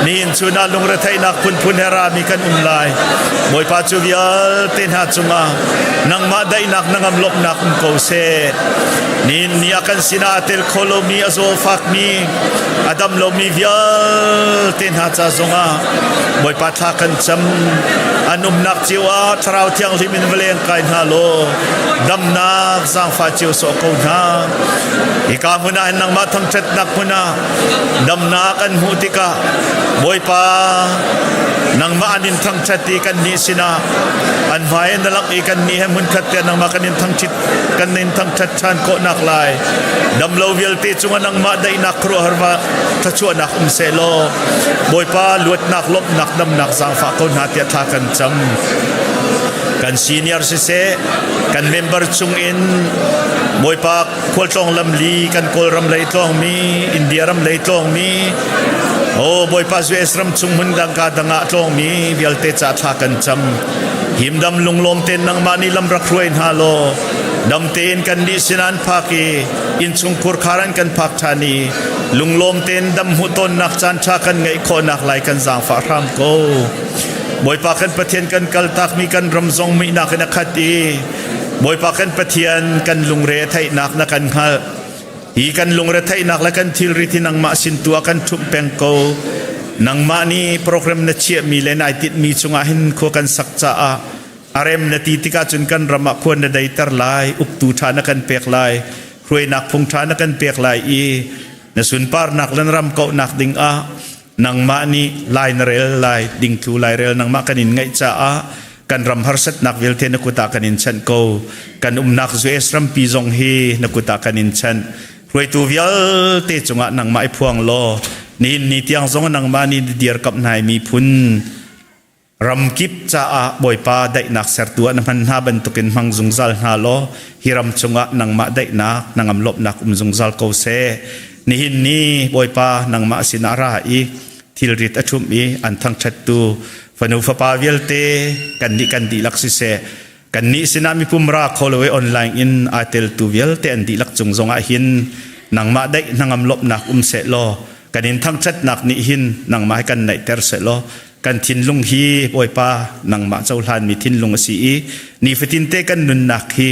Nihin chun ah lungretheihnak phunphun he rami kan um lai. Bawipa cu vialte hna cungah nangmah daihnak na ngam lawmhnak um ko seh. Nihin ni ah kan sinah a tel kho lomi a zaw fakmi a dam lomi vialte hna ca zongah Bawipa thla kan cam an umnak cio ah Thlarau Thianghlim in va leng kai hna law damnak zaangfah cio sawh ko hna. Hika hmun ah hin nangmah thangṭhatnak hmun ah damnak an hmuh tikah Bawipa nangmah an in thangṭhat i kannih sinah an hmai in na langh i kannih he hmunkhat te nangmah kan in thangṭhit kan in thangṭhat ṭhan khawhnak lai damlo vialte cungah nangmah daihnak khuaruahhar va thluachuahnak um seh law Bawipa luatnak lawmhnak damnak zaangfah ko hna tiah thla kan cam kan senior siseh kan member chung in Bawipa khualtlawng lamli kan Kawlram lei tlawngmi India ram lei tlawngmi Oh Bawipa US ram chung hmun dang ka dang ah tlawngmi vialte ca thla kan cam himdam lunglawm ten nangmah nih lam rak hruai hna law dam tein kan nih sin an phak i innchungkhur khar an kan phak ṭhan i lunglawm tein dam hmuh tawnnak caan ṭha kan ngeih khawhnak lai kan zaangfah hram ko Bawipa kan Pathian kan kaltakmi kan ram zong muihnak in a khat i Bawipa kan Pathian kan lungre a theihnak na kan hngalh Hi kan lungretheihnak le kan thilrit hi nangmah sin tu ah kan ṭhumh peng ko. Nangmah nih program na chiahmi le nai tinhmi cungah hin khua kan sak caah a rem na ti tikah cun kan ram ah khua na deiter lai, uktu ṭha na kan pek lai, hruainak phung ṭha na kan pek lai i na sunparnak le na ram kauhnak ding ah nangmah nih lai na rel lai dingthlu lai rel nangmah kan in ngaih caah kan ram harsatnak vialte na kut ah kan in chanh ko kan umnak US rampi zong hi na kut ah kan in chanh hruaitu vialte cungah nangmah i phuang law nihin ni tiang zong nangmah nih dirkamh hna miphun Ramkip caah Bawipa daihnak sertu ah na hman hna bantukin hmang zungzal hna law hi ram cungah nangmah daihnak nangam lawmhnak um zungzal ko seh. Nihin ni Bawipa nangmah sinah ra i thilrit a ṭhumh i an thangṭhattu fanu fapa vialte kannih kan dihlak siseh kannih sinah mipum ra kho lo i online in aa teltu vialte an dihlak cung zongah hin nangmah daih hnangam lawmhnak um seh law kan in thangṭhatnak nih hin nangmah hi kan naihter seh law kan thinlung hi Bawipa nangmah cohlanmi thinlung a si i nifatinte kan nunnak hi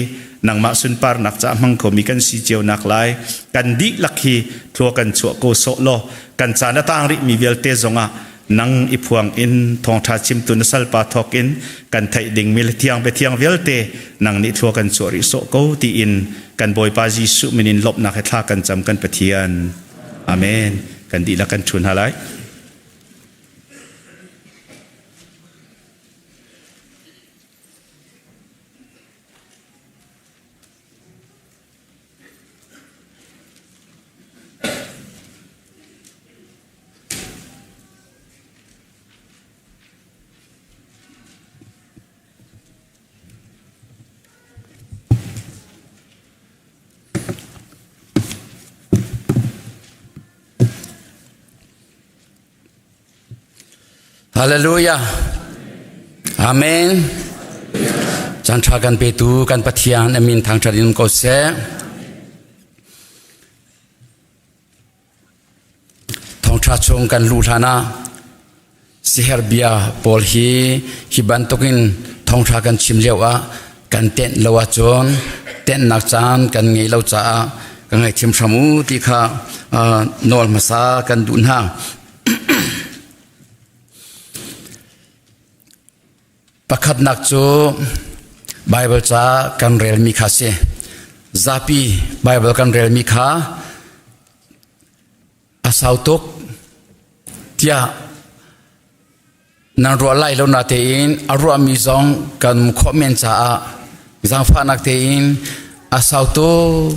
nangmah sunparnak caah hmang khomi kan si cio nak lai kan dihlak hi thlua kan chuah ko sawh law kan caan a tang rihmi vialte zongah nang i phuang in thawngṭha chimtu na salpa thawk in kan theih dingmi le thiang biathiang vialte nang nih thlua kan chuah rih sawh ko tiin kan Bawipa Jesuh min in lawmhnak he thla kan cam kan Pathian. Amen. Kan dihlak kan ṭhu hna lai. Hallelujah. Amen. Caan ṭha kan petu kan Pathian a min thangṭhat in ko seh. Thawngṭha chung kan luh hlan ah siher bia pawl hi hi bantukin thawngṭha kan chim lio ah kan tenh lo ahcun tenhnak caan kan ngei lo caah ka ngaihthiam hram u ti kha nawl hmasa kan duh hna. Pakhatnak cu Baibal ca kan relmi kha si. Zapi Baibal kan relmi kha a sau tuk tiah nan ruah lai lo na tein a ruahmi zong kan khawh men caah zaangfahnak tein a sau tuk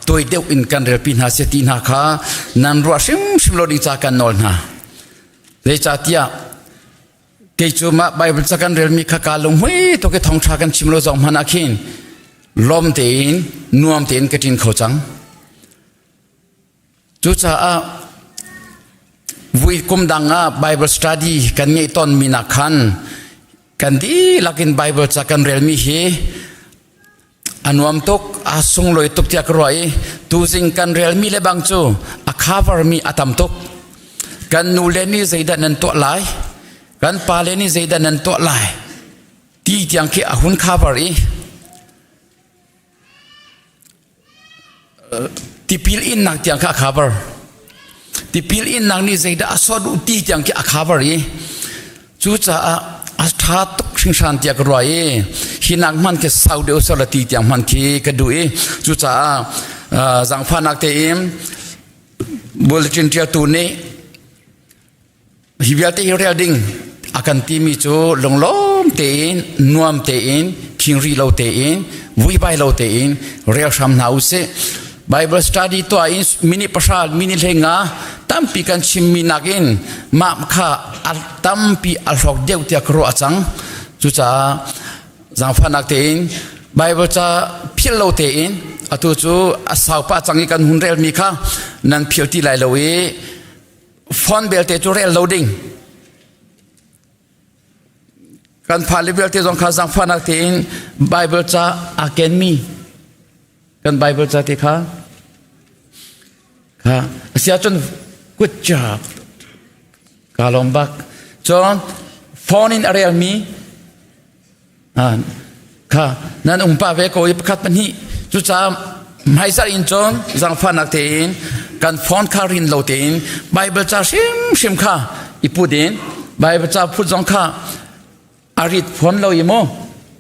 tawi deuh in kan relpi hna seh ti hna kha nan ruah hrimhrim lo ding ca kan nawl hna. Zeicahtiah Kei cu mah Bible ca kan relmi kha kaa lunghmui tuk i thawngṭha kan chim lo zong hmanh ah khin lawm tein nuam tein ka ṭin kho cang. Cucaah Vui kum dang ah Bible study kan ngeih tawnmi nak khan kan dihlak in Bible ca kan relmi hi a nuam tuk, a sunglawi tuk tiah ka ruah i tuzing kan relmi le bang cu a cover mi a tam tuk. Kan nu le nih zeidah nan tuah lai? Kan pa le nih zeidah nan tuah lai? Ti tiang khi a hun cover i Tipil innak tiang kha a cover. Tipil innak nih zeidah a sawh duh ti tiang khi a cover i cucaah a ṭha tuk hringhran tiah ka ruah i hi nak hman khi sau deuh sawh la ti tiang hman khi ka duh i cucaah zaangfahnak tein bulletin ṭialtu nih Hi vialte hi rel ding a kan timi cu lunglawm tein, nuam tein, khingri lo tein, vuibai lo tein rel hram hna usih. Bible study tuah in minute pahra, minute hlenga tampi kan chimmi nakin mah kha a tampi a hlawk deuh tiah ka ruah cang. Cucaah zaangfahnak tein Bible ca philh lo tein atu cu a sau pah cang i kan hun relmi kha nan philh ti lai lo i Phone belte cu rel lo ding. Kan fale vialte zong kha zaangfahnak tein Bible ca aa kenmi kan Bible ca te kha kha a si ahcun good job ka lawm bak cun phone in a relmi Kha nan um pah ve ko i pakhat pahnih cucaah hmaizarh in cun zaangfahnak tein kan phone kha rin lo tein Bible ca hrimhrim kha i put in Bible ca phut zong kha a rit phone lo i mu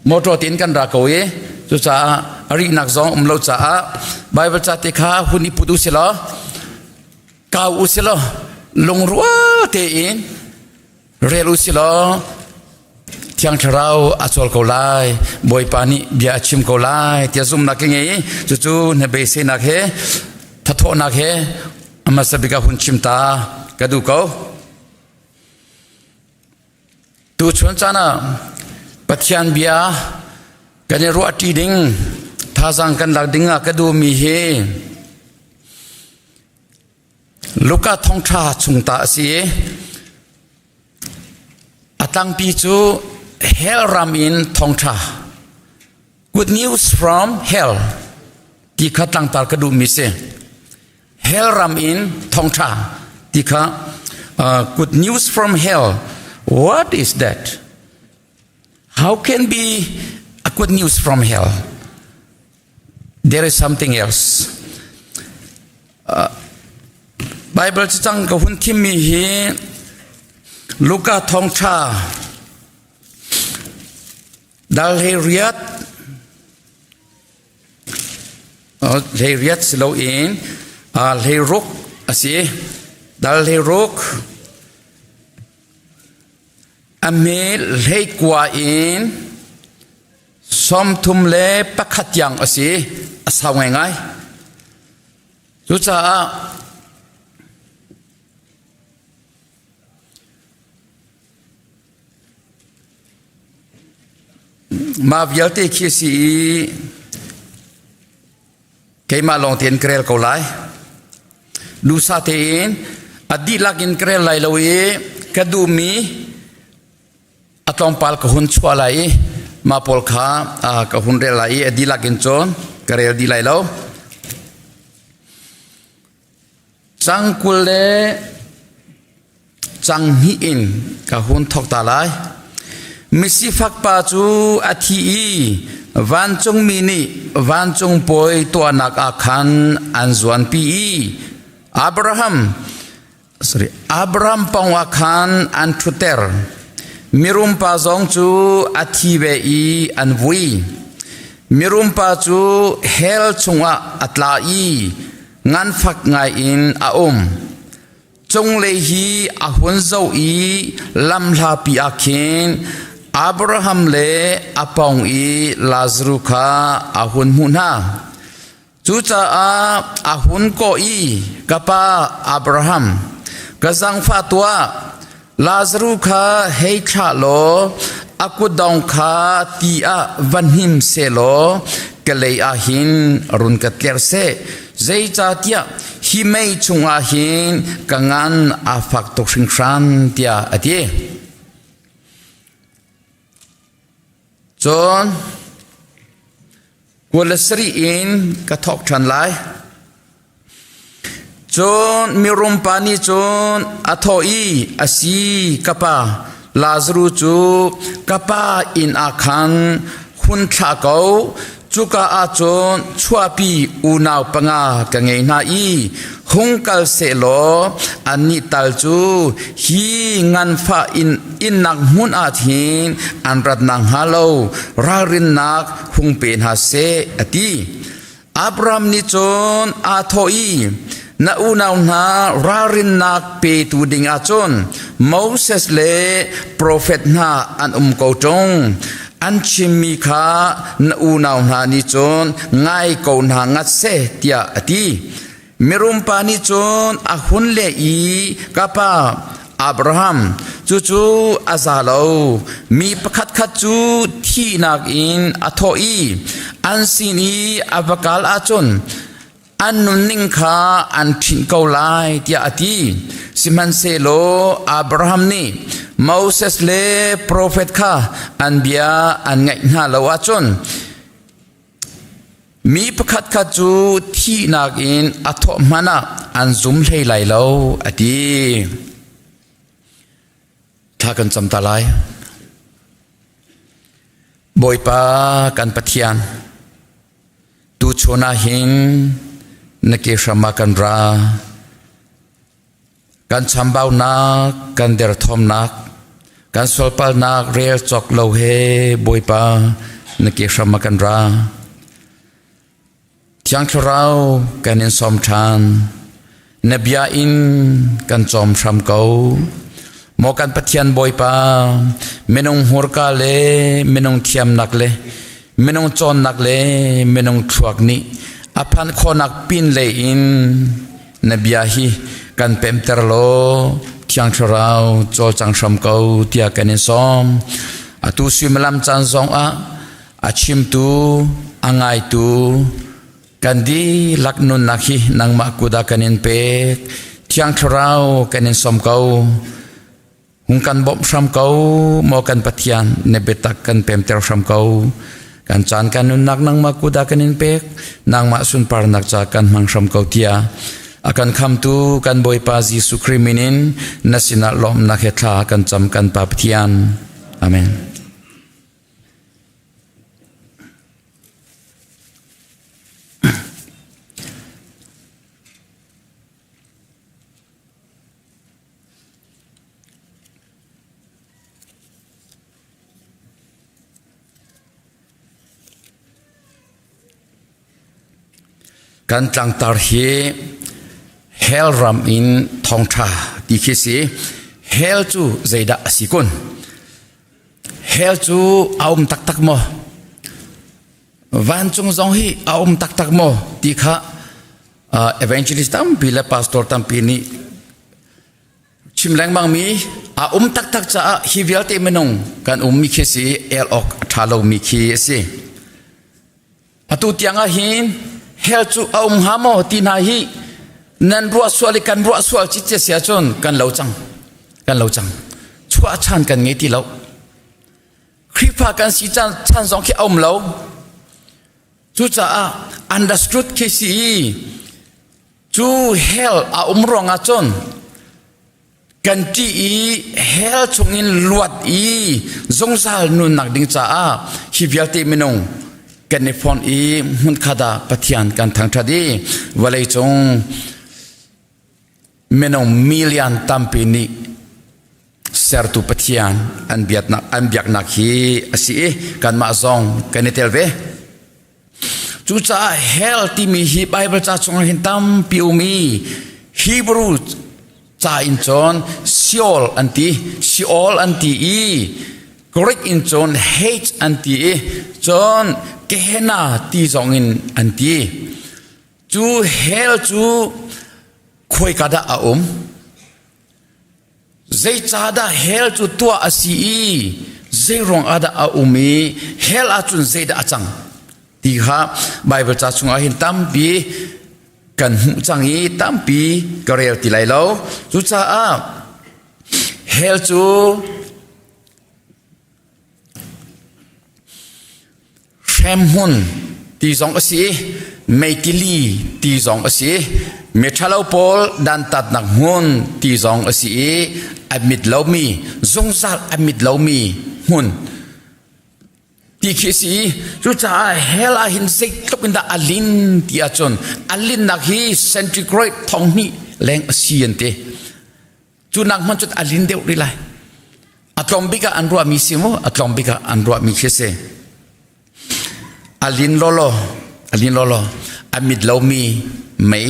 motor tein kan ra ko i cucaah a rihnak zong um lo caah Bible ca te kha hun i put u si law kau u si law lungrual tein Rel u si law Thiang Thlarau a cawl ko lai, Bawipa nih bia a chim ko lai tiah zumhnak ka ngei i cucu na beiseinak he thathawhnak he a hmasa bik ah hun chim ta ka duh ko. Tuchun caan ah Pathian bia kan i ruahṭi ding, thazaang kan lak ding ah ka duhmi hi Luka thawngṭha chung ta a si i a tlangpi cu hell ram in thawngṭha good news from hell ti kha tlangtar ka duhmi si. Hell ram in thawngṭha ti kha good news from hell what is that? How can be a good news from hell? There is something else. Bible cacang ka hun thimmi hi Luka thawngṭha dal hlei riat hlei riat si loin hlei ruk a si dal hlei ruk a me hlei kua in 31 tiang a si a sau ngaingai cucaah mah vialte khi a si i keimah lawng tein ka rel ko lai duhsah tein a dihlak in ka rel lai lo i ka duhmi A tlawmpal ka hun chuah lai i mah pawl kha ka hun rel lai i a dihlak in cun ka rel dih lai lo. Cang 20 le cang hnih in ka hun thawk ta lai. Misifak pa cu a thi i vancungmi nih vancung puai tuahnak ah khan an zuanpi i Abraham sorry, Abraham pawng ah khan an ṭhutter. Mirum pa zong cu a thi ve i an vui. Mirum pa cu hell chungah a tla i nganfak ngaiin a um. Cunglei hi a hun zoh i lamhlapi ah khin Abraham le a pawng i Lazaruh kha a hun hmuh hna. Cucaah a hun kawh i, Ka pa Abraham, ka zaangfah tuah, Lazaruh kha hei thlah law a kutdong kha ti ah va hnim sehlaw ka lei ah hin run ka tlerh seh. Zeicahtiah hi mei chungah hin ka ngan a fak tuk hringhran tiah a ti. Cun 27 in ka thawk ṭhan lai. Cun mirum pa nih cun a thawh i, A si, ka pa, Lazaruh cu ka pa inn ah khan hun thlah ko. Cuka ah cun chuahpi unau panga ka ngei hna i hung kal sehlaw annih tal cu hi nganfah inn innak hmun ah hin an rat nakhnga lo ralrinnak hung pe hna seh, a ti. Abraham nih cun aa thawh i, Na unau hna ralrinnak petu ding ah cun Moses le profet hna an um ko ṭung. An chimmi kha na unau hna nih cun ngai ko hna ngat seh, tiah a ti. Mirum pa nih cun a hun leh i, Ka pa, Abraham, cucu a za lo. Mi pakhatkhat cu thihnak in a thawh i an sin i a va kal ahcun an nunning kha an ṭhinh ko lai, tiah a ti. Sihmanhsehlaw Abraham nih Moses le profet kha an bia an ngaih hna lo ahcun Mi pakhatkhat cu thihnak in a thawh hmanh ah an zum hlei lai lo, a ti. Thla kan cam ta lai. Bawipa kan Pathian, tuchun ah hin na ke hram ah kan ra. Kan chambaunak, kan derthawmnak, kan sualpalnak rel cawk lo he Bawipa na ke hram ah kan ra. Thiang Thlarau kan in sawm ṭhan. Na bia in kan cawm hram ko. Maw kan Pathian Bawipa, minung hmurka le minung thiamnak le minung cawnnak le minung thluak nih a phanh khawhnak pin lei in na bia hi kan pemter law Thiang Thlarau cawlcang hram ko tiah kan in sawm. Atu suimilam caan zong ah a chimtu, a ngaitu kan dihlak nunnak hi nangmah kut ah kan in pek. Thiang Thlarau kan in sawm ko. Hung kan bawmh hram ko, maw kan Pathian, na biatak kan pemter hram ko. Kan caan kan nunnak nangmah kut ah kan in pek, nangmah sunparnak ca kan hmang hram ko tiah a kan khamtu kan Bawipa Jesuh Khrih min in na sinah lawmhnak he thla kan cam kan Pa Pathian. Amen. Kan tlangtar hi hell ram in thawngṭha ti khi si. Hell cu zeidah a si kun? Hell cu a um taktak maw? Vancung zong hi a um taktak maw ti kha evangelist tampi le pastor tampi nih chim lengmangmi a um taktak caah hi vialte minung kan ummi khi si el awk a ṭha lomi khi a si. Atu tiang ah hin hell cu a um hnga maw ti hna hi nan ruah sual i kan ruah sual ciccia si ahcun kan lo cang. Kan lo cang. Chuah chan kan ngei ti lo. Khrihfa kan si chan zong khi a um lo. Cucaah understood khi si i cu hell a um ruangah cun kan ṭih i hell chungin luat i zungzal nunnak ding caah hi vialte minung kan i fonh i hmunkhat ah Pathian kan thangṭhat i vawleicung minung million tampi nih sertu Pathian an biaknak an biaknak hi a si i kanmah zong kan i tel ve. Cucaah hell timi hi Bible ca chungah hin tampi um i Hebrew ca in cun Sheol an ti, Sheol an ti i Greek in cun Hades an ti i cun Gehenna ti zong in an ti. Cu hell cu khuaika dah a um? Zeicahdah hell cu tuah a si i zeiruang ah dah a um i hell ahcun zeidah a cang ti kha Baibal ca chungah hin tampi kan hmuh cang i tampi ka rel ti lai lo. Cucaah hell cu hremhmun ti zong a si, meitili ti zong a si, miṭhalo pawl dantatnak hmun ti zong a si i a mit lomi, zungzal a mit lomi hmun ti khi a si. Cucaah hell ah hin zeitluk in dah a lin ti ahcun a linnak hi centigrade 2000 leng a si an ti. Cu nak hmanh cun a lin deuh rih lai. A tlawm bik ah an ruahmi si mu, a tlawm bik ah an ruahmi khi si. A lin lawlaw, a lin lawlaw, a mit lomi mei.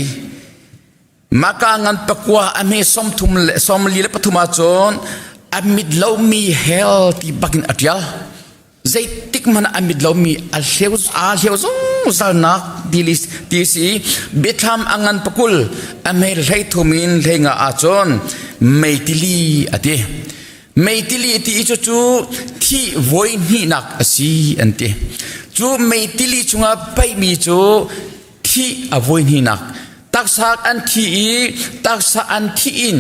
Maka ngan pakua a hme 33 le 43 ahcun a mit lomi hell ti bakin a ṭial. Zeitik hmanh a mit lomi a hleu aa hleu zungzalnak ti si biathlam a ngan pakul a hme 33 in 15 ahcun meitili a ti. Meitili ti i cucu thi voi hnihnak a si an ti. Cu meitili chungah paihmi cu thi a voi hnihnak taksa an thi i taksa an thi in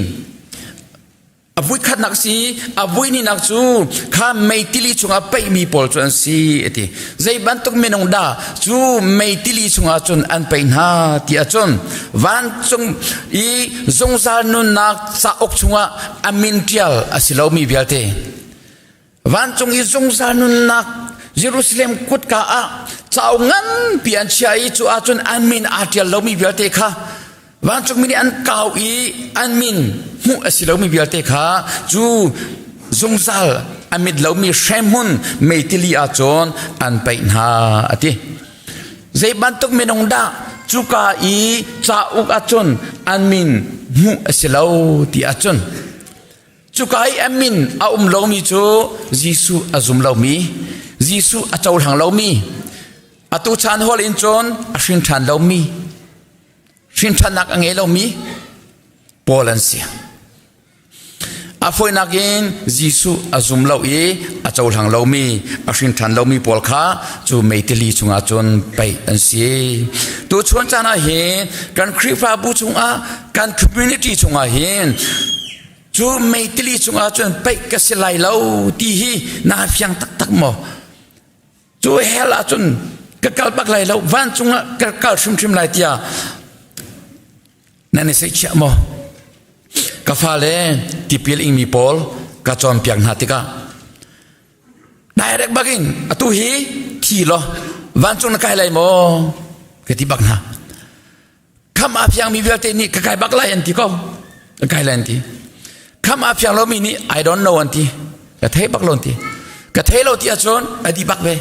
A vuikhatnak si, a vuihnihnak cu kha meitili chungah peihmi pawl cu an si a ti. Zei bantuk minung dah cu meitili chungah cun an peih hna ti ahcun vancung i zungzal nunnak cauk chungah a min ṭial a si lomi vialte vancung i zungzal nunnak Jerusalem kutka ah cauk nganpi an chia i cu ahcun an min aa ṭial lomi vialte kha Vancungmi nih an kau i an min hmuh a si lomi vialte kha cu zungzal a mit lomi hremhmun meitili ahcun an paih hna a ti. Zei bantuk minung dah cuka i cauk ahcun an min hmuh a si lo ti ahcun cuka i a min a um lomi cu Jesuh a zum lomi Jesuh a cohlang lomi atu chan hol in cun a hrin ṭhan lomi hrinṭhannak a ngei lomi pawl an si. A fawinak in Jesuh a zum lo i a cohlang lomi, a hrinṭhan lomi pawl kha cu meitili chungah cun paih an si. Tuchun caan ah hin kan Khrihfabu chungah, kan community chungah hin cu meitili chungah cun paih ka si lai lo ti hi naa fiang taktak maw? Cu hell ahcun ka kal bak lai lo, vancung ah ka kal hrimhrim lai tiah nan i seihchiah maw? Ka fale tipil ingmi pawl ka cawnpiak hna tikah direct bakin atu hi thi law vancung na kai lai maw ka ti bak hna. Kham aa fiangmi vialte nih ka kai bak lai an ti ko. Ka kai lai an ti. Kham aa fiang lomi nih I don't know an ti. Ka thei bak lo an ti. Ka thei lo ti ahcun a di bak ve.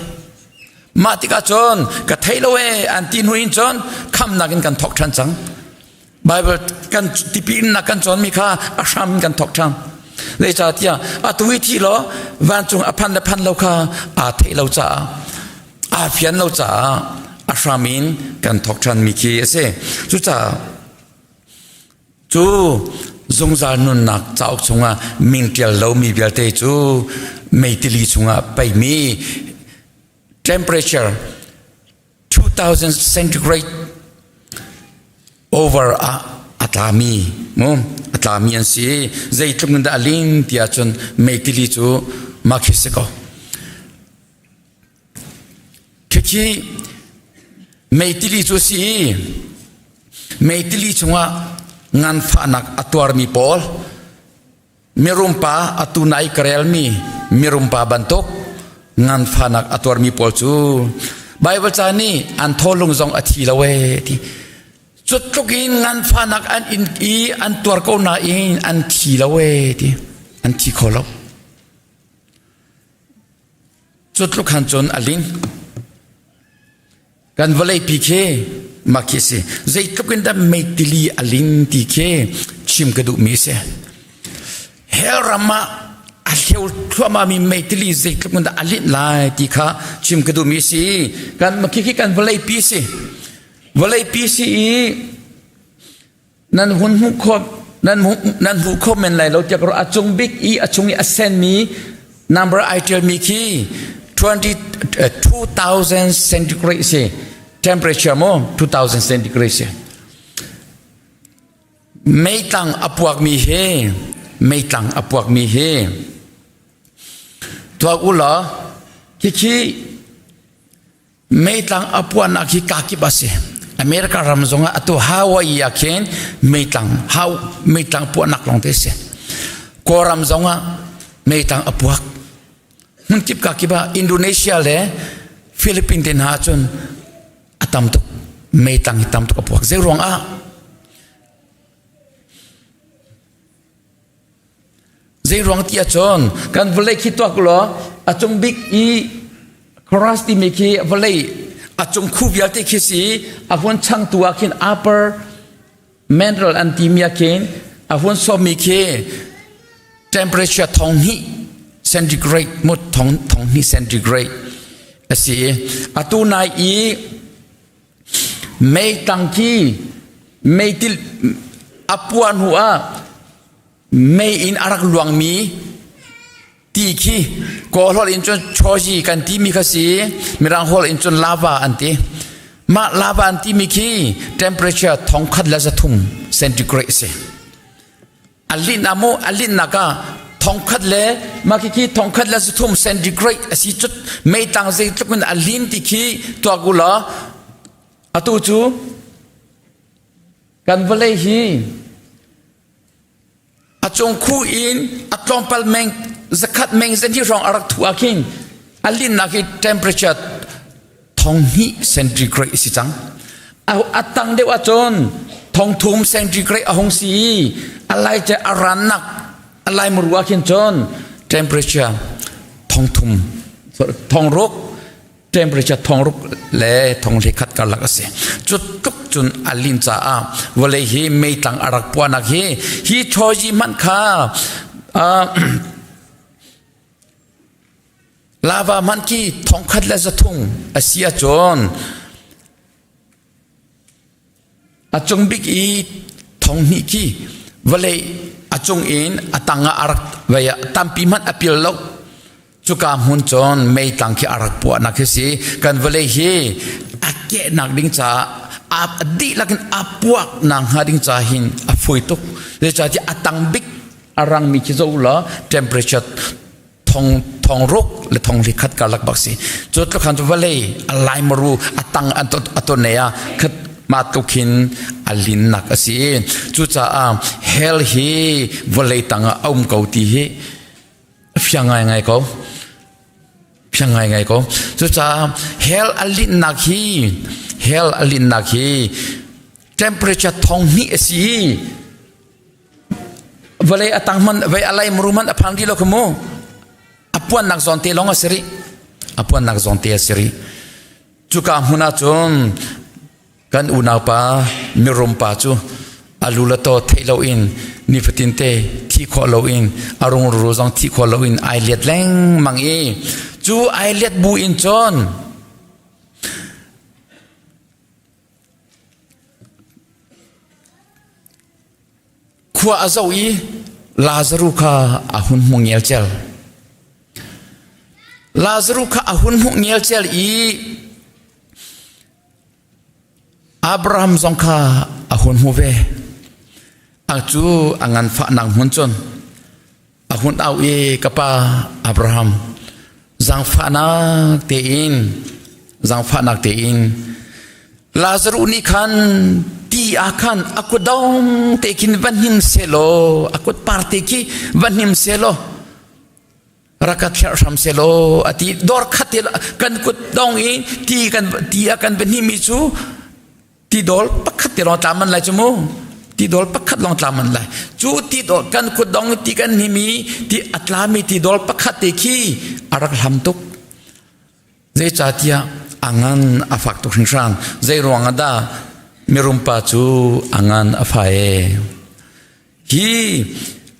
Mah tikah cun ka thei lo ee an ti hnu in cun khamnak in kan thok ṭhan cang. Bible kan tipi in nak kan cawnmi kha a hram in kan thok ṭhan. Zeicahtiah atu hi thi law vancung a phan le phan lo kha aa theih lo caah aa fian lo caah a hram in kan thawk ṭhanmi khi a si. Cucaah cu zungzal nunnak cauk chungah min ṭial lomi vialte cu meitili chungah peimi temperature 2000 centigrade over ah a tlami mu a tlami an si zeitluk in dah a ling ti ahcun meitili cu mah khi si ko. Khikhi meitili cu a si i meitili chungah nganfahnak a tuarmi pawl mirumpa atu nai ka relmi mirumpa bantuk nganfahnak a tuarmi pawl cu Bible ca nih an tholung zong a thi lo ee ti cu tluk in nganfahnak an in i an tuar ko nain an thi lo ee ti an thi kho lo. Cu tluk han cun a ling. Kan vawleipi khi mah khi si. Zeitluk in dah meitili a ling ti khi chim ka duhmi si. Hell ram ah a hleu thluahmahmi meitili zeitluk in dah a linh lai ti kha chim ka duhmi si. Kan khi khi kan vawleipi si. Vawleipi si i Nan hun hmuh khawh nan hmuh nan hmuh khawh men lai lo tiah ka ruah. A cung bik i a chung i a senmi number ai ṭialmi khi 20 2000 centigrade si temperature mu 2000 centigrade si. Meitlang a puakmi hi meitlang a puakmi hi tuak u law khikhi meitlang a puahnak hi kakip a si. America ram zongah atu Hawaii ah khin meitlang hau meitlang puahnak lawng te si. Kawlram zongah meitlang a puak. Hmunkip kakip ah Indonesia le Philippines te hna cun a tam tuk meitlang hi tam tuk a puak. Zei ruang ah Zei ruang ti ahcun kan vawlei khi tuak law a cung bik i crust timi khi vawlei a cung khu vialte khi si a hun changtu ah khin upper mantle an timi ah khin a hun sawmmi khi temperature thong hnih centigrade mut thong thong hnih centigrade a si i atu nai i meitang khi meitil a puah hnu ah mei in a rak luangmi ti khi kawl holh in cun choji kan timi kha si mirang holh in cun lava an ti mah lava an timi khi temperature thongkhat le zathum centigrade si a linh ah mu a linhnak ah thongkhat le mah khi khi thongkhat le zathum centigrade a si cut meitang zeitluk in a lin ti khi tuak u law atu cu kan vawlei hi a cung khu in a tlawmpal meng zakhat meng zan hi hrawng a rak thu ah khin a linnak hi temperature thong hnih centigrade a si cang a tang deuh ahcun thong thum centigrade a hung si i a lai ce a rannak a lai muru ah khin cun temperature thong thum thong ruk temperature thong ruk le thong li khat karlak a si cu tluk cun a lin caah vawlei hi meitlang a rak puahnak hi hi choji hmanh kha lava hmanh khi thong khat le zathum a si ahcun A cung bik i thong hnih khi vawlei a cung in a tang ah a rak vei ah tampi hmanh a pil lo. Cuka hmun cun meitlang khi a rak puahnak khi si. Kan vawlei hi a kehnak ding caah a dihlak in a puak nak hnga ding ca hin a fawi tuk. Zeicahtiah a tang bik a rangmi khi zoh law temperature thong thong ruk le thong li khat karlak bak si cu tluk khan cu vawlei a lai maru a tang an a ton ne ah khat ma tluk hin a linnak a si cucaah hell hi vawlei tang ah a um ko ti hi fiang ngai ngai ko fiang ngai ngai ko cucaah hell a linnak hi hell a linnak hi temperature thong hnih a si Vawlei a tang hman vei a lai muru hmanh a phang dih lo kha mu. A puannak zawn te lawng a si rih. A puannak zawn te a si rih. Cuka hmun ah cun kan unaupa mirum pa cu a lu le taw theih loin nifatin te thi khawh loin a rungruru zong thi khawh loin ai let lengmang i cu ai let bu in cun Khua a zoh i Lazaruh kha a hun hmu ngelcel. Lazaruh kha a hun hmuh ngelcel i Abraham zong kha a hun hmu ve. A cu a nganfahnak hmun cun a hun au i ka pa Abraham zaangfahnak tein zaangfahnak tein Lazaruh nih khan ti ah khan a kut dong te khin va hnim selaw a kut par te khi va hnim selaw raka thlerh hram selaw a ti dor khat te kan kut dong i ti kan ti a kan va hnim mi cu Tidol pakhat te lawng tla man lai cu mu. Tidol pakhat lawng tla man lai. Cu tidol kan kut dong ti kan himi ti a tlami tidol pakhat te khi a rak hlam tuk. Zeicahtiah a ngan a fak tuk hringhran. Zei ruang ah dah mirumpa cu a ngan a fa e? Hi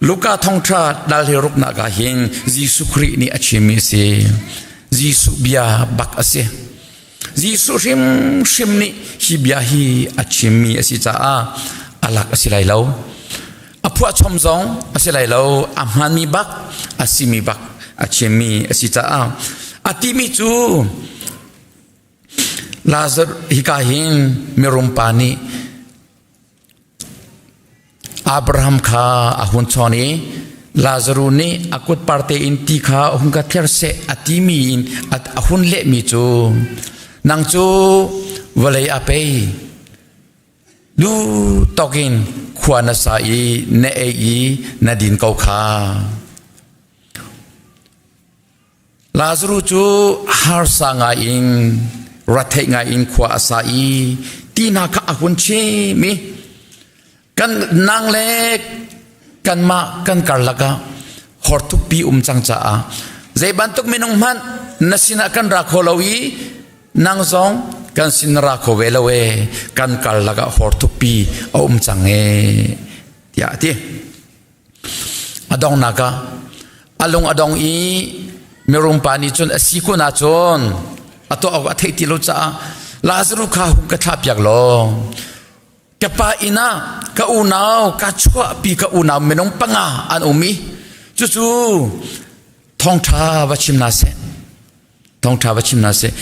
Luka thawngṭha dal hi ruknak ah hin Jesuh Khrih nih a chimmi a si. Jesuh bia bak a si. Jesuh hrimhrim nih hi bia hi a chimmi a si caah a lak a si lai lo. A phuahchom zong a si lai lo. A hmaanmi bak a simi bak a chimmi a si caah a timi cu Lazar hika hin mirum pa nih. Abraham kha a hun chawn i Lazaru nih a kut parte in ti kha hung ka thler seh a timi in a hun lehmi cu nang cu vawlei a pei lu tawk in khua na sa i na ei i na din ko kha. Lazaruh cu harsa ngaiin ratheih ngaiin khua a sa i ti hna kha a hun chim i kan nang le kanmah kan karlak ah hortukpi um cang caah zei bantuk minung hmanh na sinah kan ra kho lo i nang zong kan sin na ra kho ve lo e kan karlak ah hortukpi a um cang e tiah a ti. A donghnak ah a lung a dong i mirum pa nih cun a si kun ahcun a tuah awk a theih ti lo caah Lazaruh kha hung ka thlahpiak law ka pa inn ah ka unau ka chuahpi ka unau minung panga an um i cucu thawngṭha va chim hna seh thawngṭha va chim hna seh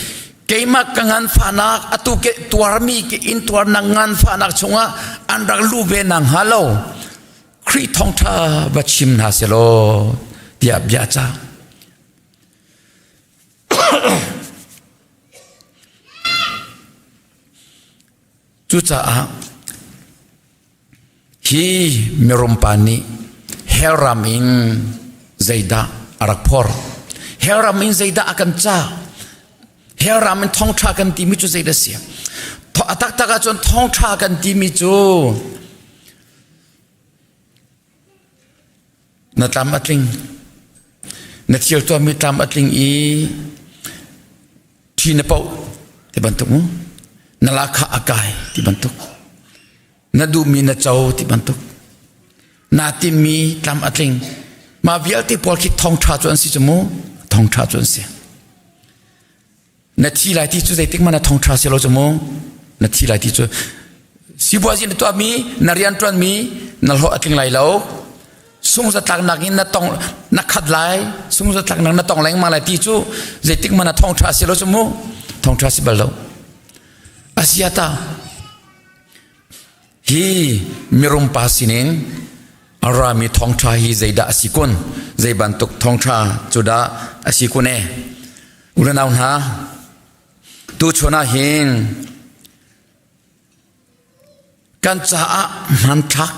keimah ka nganfahnak atu ke tuarmi ke in tuarnak nganfahnak chungah an rak lu ve nak hnga lo Khrih thawngṭha va chim hna selaw tiah bia ca. Cucaah hi mirum pa nih hell ram in zeidah a rak phor? Hell ram in zeidah a kan cah? Hell ram in thawngṭha kan timi cu zeidah a si? A taktak ahcun thawngṭha kan timi cu Na tlam a tling. Na thil tuahmi tlam a tling i ṭhi na poh ti bantuk mu. Na lahkhah a kai ti bantuk. Na duhmi na co ti bantuk. Naa timmi tlam a tling. Mah vialte pawl khi thawngṭha cu an si cu mu. Thawngṭha cu an si. Na thi lai ti cu zeitik hmanh ah thawngṭha si lo cu mu. Na thi lai ti cu sipuazi na tuahmi, na rianṭuanmi na hlawh a tling lai lo. Sungzatlaknak in na tong na khat lai, sungzatlaknak na tong lengmang lai ti cu zeitik hmanh ah thawngṭha si lo cu mu. Thawngṭha si bal lo. Asiata hi mirum pa sinin a rami thawngṭha hi zeidah a si kun? Zei bantuk thawngṭha cu dah a si kun e? Unau hna, tuchun ah hin kan caah hmanthlak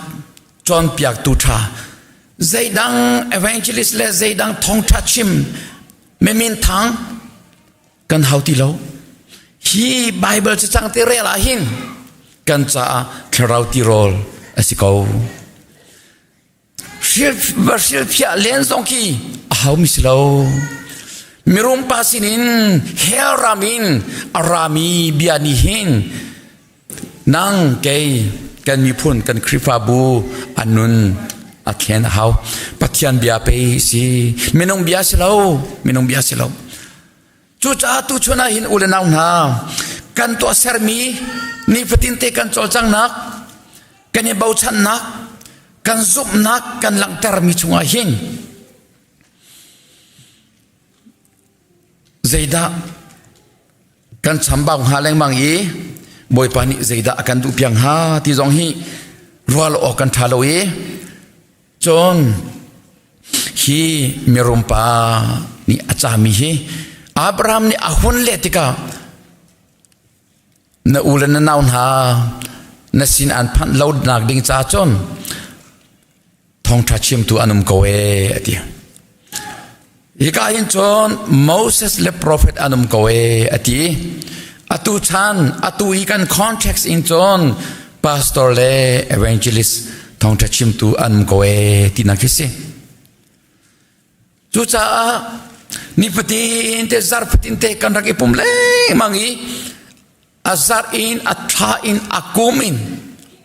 cawnpiaktu ṭha zeidang evangelist le zeidang thawngṭha chim mimin thang kan hau ti lo. Hi Bible cacang te rel ah hin kan caah thlarau tirawl a si ko. Va hrilphiah len zong khi a haumi si lo. Mirum pa sinin hell ram in a rami bia nih hin nang kei kan miphun kan Khrihfabu a nun a thlen a hau. Pathian bia pei si minung bia si lo minung bia si lo. Cucaah tuchun ah hin u le nau hna kan tuahsermi nifatin te kan cawlcanghnak kan i bochannak kan zumhnak kan langhtermi chungah hin zeidah kan chambau hnga lengmang i Bawipa nih zeidah a kan duh piang hnga ti zong hi rual awk kan ṭha lo i cun hi mirum pa nih a cami hi Abraham nih a hun leh tikah Na u le na nau hna na sin an phanh lo nak ding ca cun thawngṭha chimtu an um ko ee a ti. Hika hin cun Moses le profet an um ko ee a ti. Atu chan atu hi kan context in cun pastor le evangelist thawngṭha chimtu an um ko ee tinak khi si. Cucaah nifatin te zarh fatin te kan rak i pum lengmang i a zarh in a thla in a kum in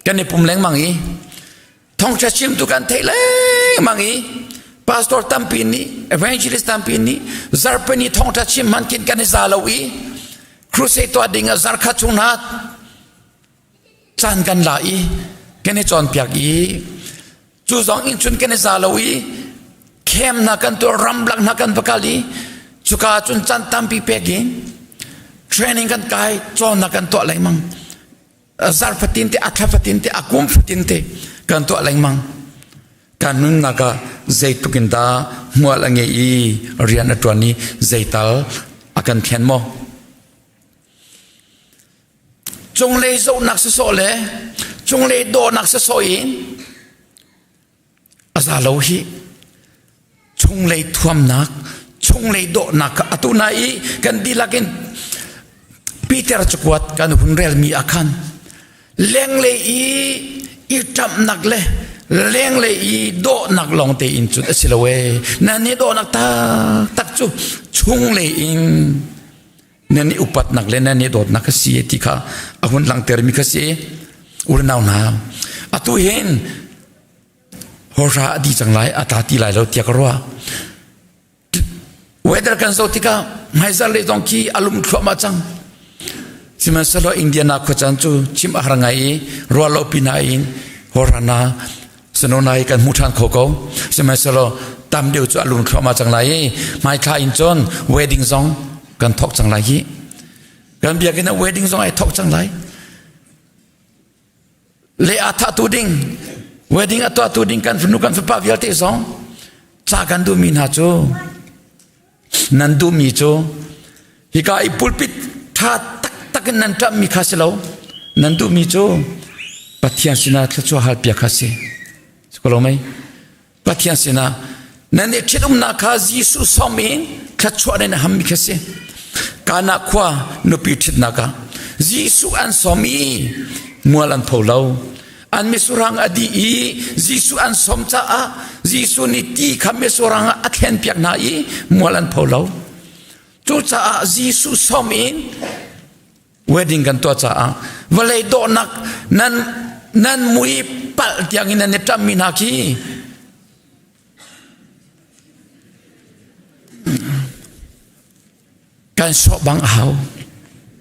kan i pum lengmang i thawngṭha chimtu kan theih lengmang i pastor tampi nih evangelist tampi nih zarhpini thawngṭha chim hman khin kan i za lo i crusade tuah ding ah zarkhat chung hna caan kan la i kan i cawnpiak i cu zong in cun kan i za lo i khem hna kan tuah ramlak hna kan va kal i cuka cun caan tampi pek in training kan kai cawnnak kan tuah lengmang zarh fatin te a thla fatin te a kum fatin te. Kan tuah lengmang. Kan nunnak ah zeitluk in dah hmual a ngei i rian a ṭuan i zeital a kan thlen maw? Cunglei zohnak sawsawh le cunglei dawhnak sawsawh in a za lo hi. Chunglei thuamnak, chunglei dawhnak kha atu na i kan dihlak in Peter cakuat kan hun relmi ah khan lenglei i i ṭamhnak le lenglei i dawhnak lawng tein cun a si lo ee. Nan i dawhnak taktak cu chunglei in nan i upatnak le nan i dawtnak a si ti kha a hun langhtermi kha si. Unau hna, atu hin hawhra a di cang lai, a tla ti lai lo tiah ka ruah. Weather kan zoh tikah hmaizarh le zong khi a lum thluahmah cang. Sihmanhsehlaw Indiana khuacaan cu chim a har ngai i ruah lo pina in hawhra na snow hi kan hmu ṭhan kho ko. Sihmanhsehlaw tam deuh cu a lum thluahmah cang lai i hmaithla in cun wedding zong kan thawk cang lai hi. Kan biakinn ah wedding zong ai thawk cang lai. Le a thahtu ding wedding a tuahtu ding kan fanu kan fapa vialte zong ca kan duhmi hna cu nan duhmi cu hika i pulpit tha taktak in nan ṭammi kha si lo nan duhmi cu Pathian sinah thluachuah hal piak kha si ko lo mei Pathian sinah nan i ṭhitumnak kha Jesuh sawm in thluachuah nan hammi kha si. Kana khua nupi ṭhitnak ah Jesuh an sawm i mual an pho lo. An misurang a dih i Jesuh an sawm caah Jesuh nih ti kha misurang ah a thlenpiak hna i mual an pho lo. Cucaah Jesuh sawm in wedding kan tuah caah vawlei dawhnak nan nan mui palh tiang in nan i ṭammi hna khi kan sawh bang a hau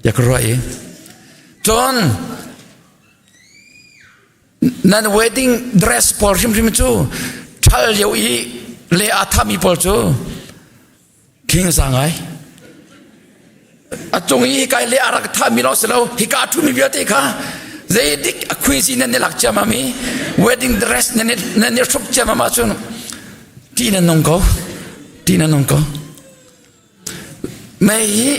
tiah ka ruah i cun nan wedding dress pawl hrimhrim cu ṭhal lio i le aa thami pawl cu King za ngai. A cung i hika le a rak thahmi lawng si lo, hika a ṭhumi vialte kha zeidik a khuizi nan i lak ciammam i wedding dress nan i nan i hruk ciammam ahcun ṭih nan nung ko. Ṭih nan nung ko. Mei hi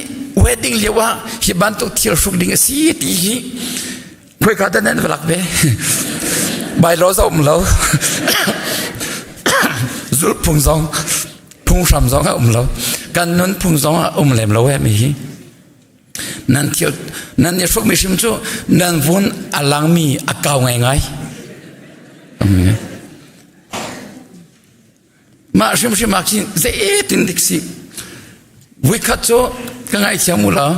wedding lio ah hi bantuk thil hruk ding a si ti hi khoika dah nan va lak ve? Bylaws a um lo. Zulhphung zong phunghram zong a um lo kan nun phung zong a um lem lo mi hi nan thil nan i hrukmi hrim cu nan vun a langmi a kau ngaingai mah hrimhrim ah khin zeitin dik si vuikhat cu ka ngaithiam u law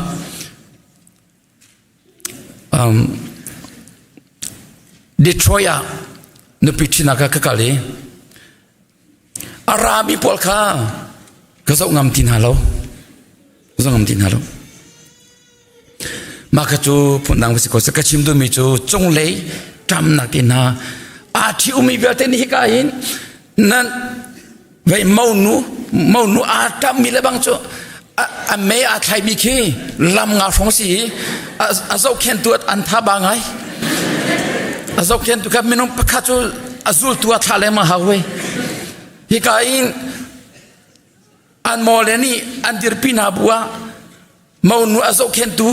Um, Detroit ah nupi ṭhinak ah ka kal i a rami pawl kha ka zoh ngam ti hna lo. Ka zoh ngam ti hna lo. Mah kha cu phundang va si ko seh. Ka chim duhmi cu cunglei ṭamnak te hna aa ṭhi umi vialte nih hika hin nan vei monu monu aa ṭammi le bang cu a mei aa thlaimi khi lam nga hrawng si i a zohkhentu an tha ba ngai a zohkhentu kha minung pakhat cu a zultu a thlah lengmang hau ve hika in an mawle nih an dirpi hna bu ah monu a zohkhentu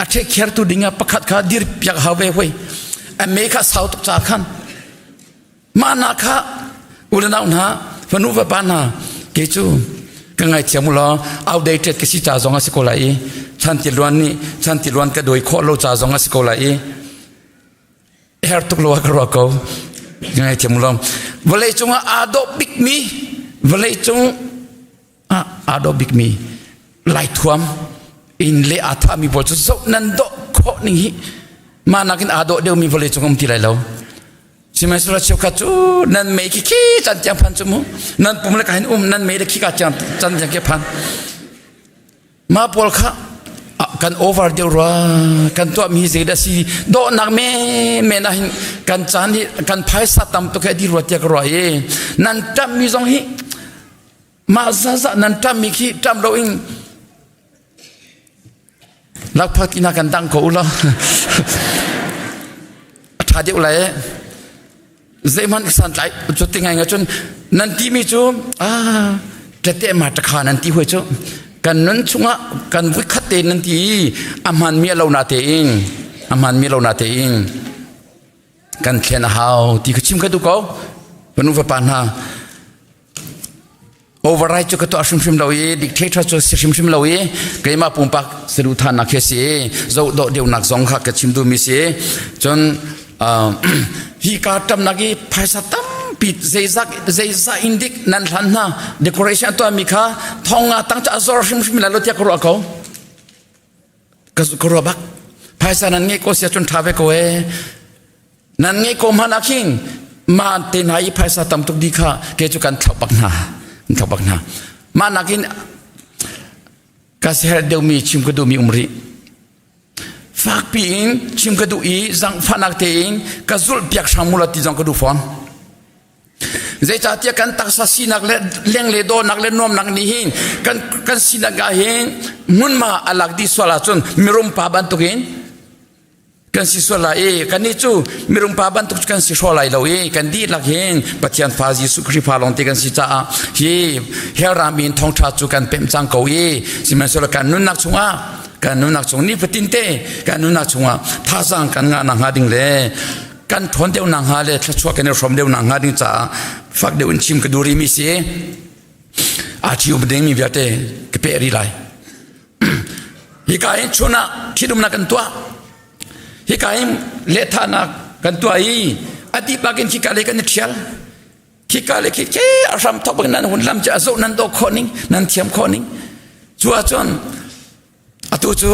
a take care tu ding ah pakhat kha dirpiak hau ve hoi a mei kha sau tuk ca khan Mah hna kha u le nau hna fanu vapa hna kei cu ka ngaithiam u law outdated ka si ca zong a si ko lai i chantiluan nih chantiluan ka dawi khawh lo ca zong a si ko lai i her tuk lo ah ka ruah ko ka ngaithiam u law vawlei cungah aa dawh bikmi vawlei cung ah aa dawh bikmi laithuam in le aa thahmi pawl cu zoh nan dawh khawh ning hi mah nakin aa dawh deuhmi vawlei cung um ti lai lo sihmanhsehlaw cheukhat cu nan mei khi khi can tiang phan cu mu nan pum le ka hin um nan mei le khi ka tiang can tiang ke phan mah pawl kha kan over deuh rua kan tuah mi zeidah si dawhnak men men ah hin kan caan hi kan phaisa tam tuk he di rua tiah ka ruah i nan ṭamh mi zong hi mah zazah nan ṭamh mi khi ṭamh lo in lakphak tina kan dang ko ula a ṭha deuh lai. Zeihmanh ka santlai cu ti ngai cun nan timi cu ah tete ma takha nan ti huai cu kan nun chungah kan vui khat te nan ti i a hman mi lo na tein a hman mi lo na tein kan thlen a hau ti ka chim ka du ko panu fapa hna Override cu ka tuah hrimhrim lo i dictator cu si hrimhrim lo i keimah pumpak saduhthahnak khi si i zoh dawh deuhnak zong kha ka chim duhmi si. Cun hi ka ṭamnak i phaisa tampi zeizah zeizah in dik nan hlan hna decoration a tuahmi kha thong nga tang cu a zor hrimhrim lai lo tiah ka ruah ko. Ka ruah bak. Phaisa nan ngeih ko sia cun ṭha ve ko ee. Nan ngeih ko hmanh ah khin mah te hna i phaisa tam tuk di kha ke cu kan thlauh bak hna kan thlauh bak hna mah nakin ka siherh deuhmi chim ka duhmi um rih fakpi in chim ka duh i zangfahnak tein ka zulh piak hram mu la ti zong ka duh fawn zeicahtiah kan taksa sinak le leng le dawnak le nuamnak nih hin kan kan sinak ah hin hmunhma a lak dih sual ahcun mirum pa bantukin Kan si sual lai i kannih cu mirung pa bantuk cu kan si hraw lai lo i kan dihlak hin Pathian fa Jesuh Khrih fa lawngte kan si caah hi hell ram in thawngṭha cu kan pemh cang ko i sihmanhsehlaw kan nunnak chungah kan nunnak chung nifatin te kan nunnak chungah thazaang kan ngah nakhnga ding le kan ṭhawn deuh nakhnga le thluachuah kan i hrawm deuh nakhnga ding caah fak deuh in chim ka duh rihmi si aa ṭhi um dingmi vialte ka peh rih lai. Hika hin chun ah ṭhitumnak kan tuah. Hika hin lehthahnak kan tuah i a dihlak in khika lei kan i ṭhial. Khika le khi khi a hram thawk in nan hun lam cu a zoh nan dawh khawh ning, nan thiam khawh ning. Cu ahcun atu cu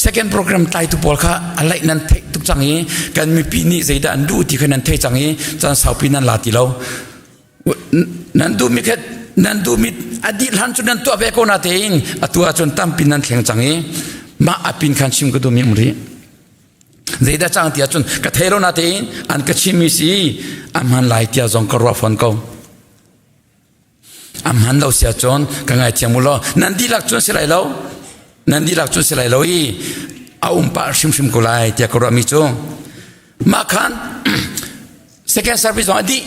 second program tlaitu pawl kha a laih nan theih tuk cang i kan mipi nih zeidah an duh ti kha nan thei cang i caan saupi nan la ti lo. Nan duhmi kha nan duhmi a dih hlan cu nan tuah ve ko na tein atu ahcun tampi nan thleng cang i mah a pin khan chim ka duhmi um rih. Zeidah cang ti ahcun ka thei lo na tein an ka chimmi si a hman lai tiah zong ka ruah fawn ko. A hman lo si ahcun ka ngaithiam u law nan dihlak cun si lai lo. Nan dihlak cun si lai lo i a um pah hrimhrim ko lai tiah ka ruahmi cu mah khan Second service zong a dih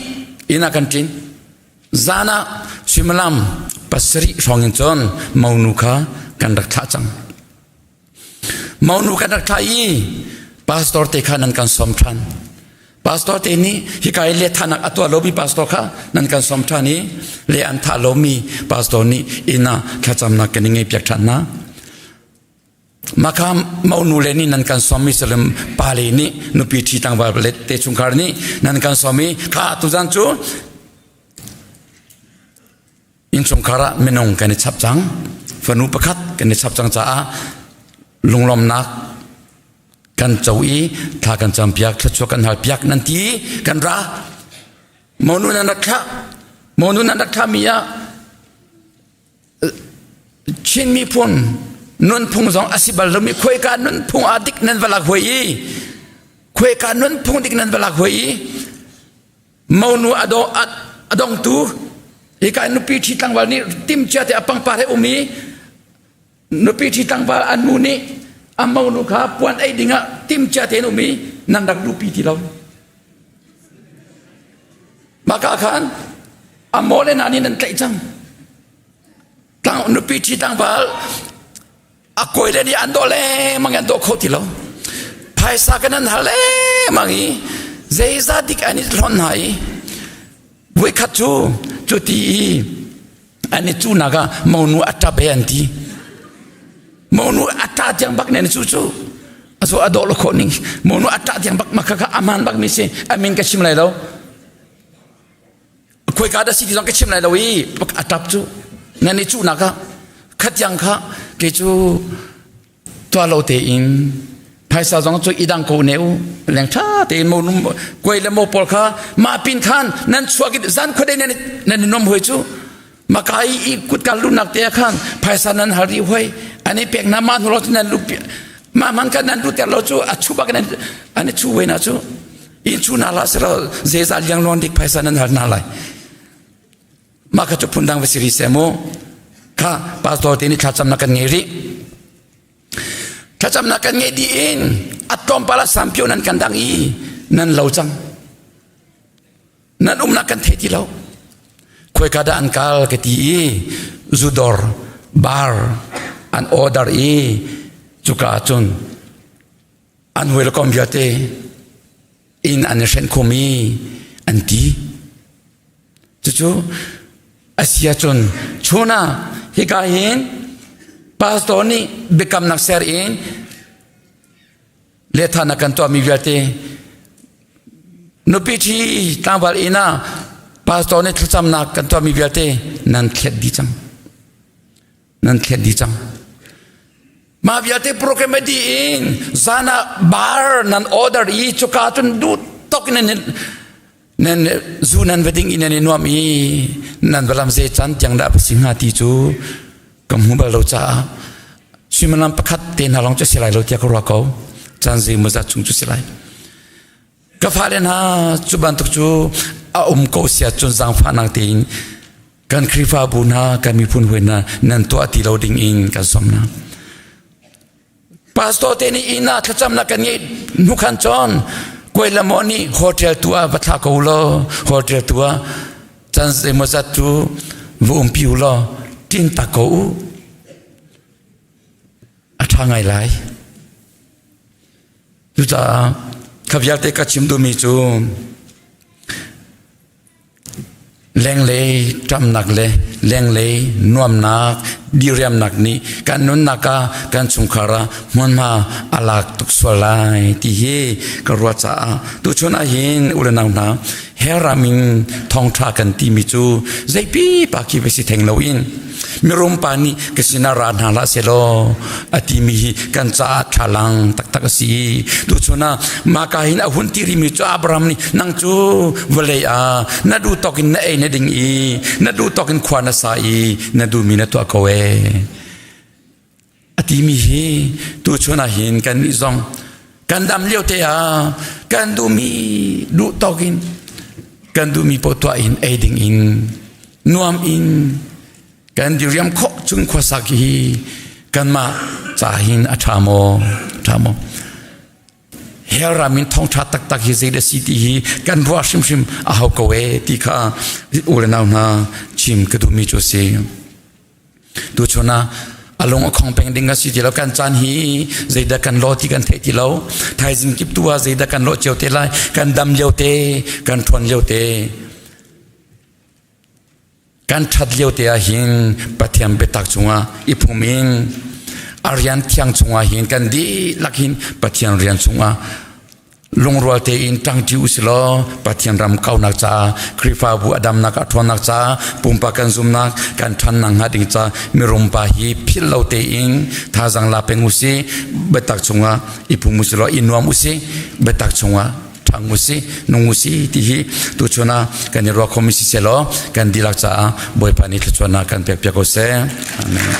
inn ah kan ṭin. Zan ah suimilam pasarih hrawng in cun monu kha kan rak thlah cang. Monu kan rak thlah i pastor te kha nan kan sawm ṭhan. Pastor te nih hika i lehthahnak a tuah lomi pastor kha nan kan sawm ṭhan i le an thah lomi pastor nih inn ah thlacamnak kan i ngeihpiak ṭhan hna. Maka monu le nih nan kan sawm i salim pale nih nupi ṭhi tlangval le te chungkhar nih nan kan sawm i kha tuzan cu innchungkhar ah minung kan i chap cang fanu pakhat kan i chap cang caah lunglawmnak kan co i thla kan campiak thluachuah kan halpiak nan ti kan ra monu nan rak thlah monu nan rak thlah mi ah Chin miphun nunphung zong a si bal lomi khuaika nunphung ah dik nan va lak hoi i khuaika nunphung dik nan va lak hoi i monu a do a dongtu hika nupi ṭhi tlangval nih timcia te a pangpar he um i nupi ṭhi tlangval an nu nih a monu kha puan ei dingah timcia tein um i nan rak lupi ti lo Maka khan a maw le na nih nan tlaih cang. Tlang nupi ṭhi tlangval a kawi le nih an dawh lengmang an dawh kho ti lo. Phaisa kan an hal lengmang i zeizah dik an i hlonh hna i voikhat cu cu ti i an i cunak ah monu a ṭap he an ti. Monu a ṭa tiang bak nen cu cu azu a dawh lo khawh ning monu a ṭah tiang bak maka kha aman bak mi si a min ka chim lai lo khuaika dah si ti zong ka chim lai lo i a ṭap cu nan i cuhnak ah khatiang kha kei cu tuah lo tein phaisa zong cu i dang ko ne u leng ṭha tein mo kuai le mo pawl kha mah pin khan nan chuak i zan khuadei nan nan i nom hoi cu maka i kutka lunak te khan phaisa nan hal rih hoi an i pek na ma hnu lo nan lu ma man kha nan lu ter lo cu a chu bak nan an i chu ve na cu in chu na la sero zeza liang lon dik phaisa nan hal na lai ma kha chu phundang va siri se mu kha pastor te ni thlacam na kan ngei rih thlacam na kan ngei di in a tlawmpal a sampio nan kan dang i nan lo cang. Nan umnak kan thei ti lo. Khuaika dah an kal ka ti i zudawr bar an order i cuka ahcun an hawikom vialte inn an i hrenh khum i an ti. Cucu a si ahcun chun ah hika hin pastor nih biakamnak ser in Lehthahnak kan tuahmi vialte nupi ṭhi tlangval inn ah pastor nih thlacamnak kan tuahmi vialte nan thlet dih cang. Nan thlet dih cang. Mah vialte program a dih in zan ah bar nan order i cuka cun duh tok in nan nan zu nan va ding i nan i nuam i nan va lam zei can tiang dah va si hnga ti cu ka hmu bal lo caah suimilam pakhat te hna lawng cu si lai lo tiah ka ruah ko caan zeimawzat chung cu si lai ka fale hna cu bantuk cu a um ko sia cun zaangfahnak tein kan Khrihfabu hna kan miphun hawi hna nan tuah ti lo ding in kan sawm hna Pastor te nih inn ah thlacamnak kan ngeih hnu khan cun kuai le maw nih hotel tu ah va thla ko law hotel tu ah chan zeimawzat cu va umpi u law tin tak ko u a ṭha ngai lai cucaah kha vialte ka chim duhmi cu Lenglei ṭamnak le lenglei nuamnak diriamnak nih kan nunnak ah kan chungkhar ah hmunhma a lak tuk sual lai ti hi ka ruah caah tuchun ah hin u le nau hna hell ram in thawngṭha kan timi cu zeipi pa khi va si theng loin mirum pa nih ka sinah ra hna hlah selaw a timi hi kan caah thlalang taktak a si tuchun ah maka hin a hun ti rimi cu Abraham nih nang cu vawlei ah na duh tawk in na ei na ding i na duh tawk in khua na sa i na duhmi na tuah ko ee a timi hi tuchun ah hin kan nih zong kan dam lio te ah kan duhmi duh tawk in kan duhmi paoh tuah in ei ding in nuam in kan diriam khawh chung khuasak hi kanmah ca hin a ṭha maw ṭha maw hell ram in thawngṭha taktak hi zei da si ti hi kan ruah hrimhrim a hau ko ee ti kha u le nau hna chim ka duhmi cu a si. Tuchun ah a lung a khong peng ding a si ti lo kan caan hi zeidah kan lo ti kan theih ti lo thaizing kip tu ah zeidah kan lo cio te lai kan dam lio te kan ṭhawn lio te kan ṭhat lio te ah hin Pathian biatak cungah i phum in a rian thiang cungah hin kan dihlak hin Pathian rian cungah lungrual tein ṭangṭi usilaw Pathian ram kaunak caah Khrihfabu a damnak a ṭhawnnak caah pumpak kan zumnak kan ṭhannak hnga ding caah mirum pa hi philh lo tein thazaang la peng usih biatak chungah i pum usilaw i nuam usih biatak chungah ṭhang usih nung usih ti hi tuchun ah kan i ruah khomi si selaw kan dihlak caah Bawipa nih thluachuahnak kan pek piak ko seh. Amen.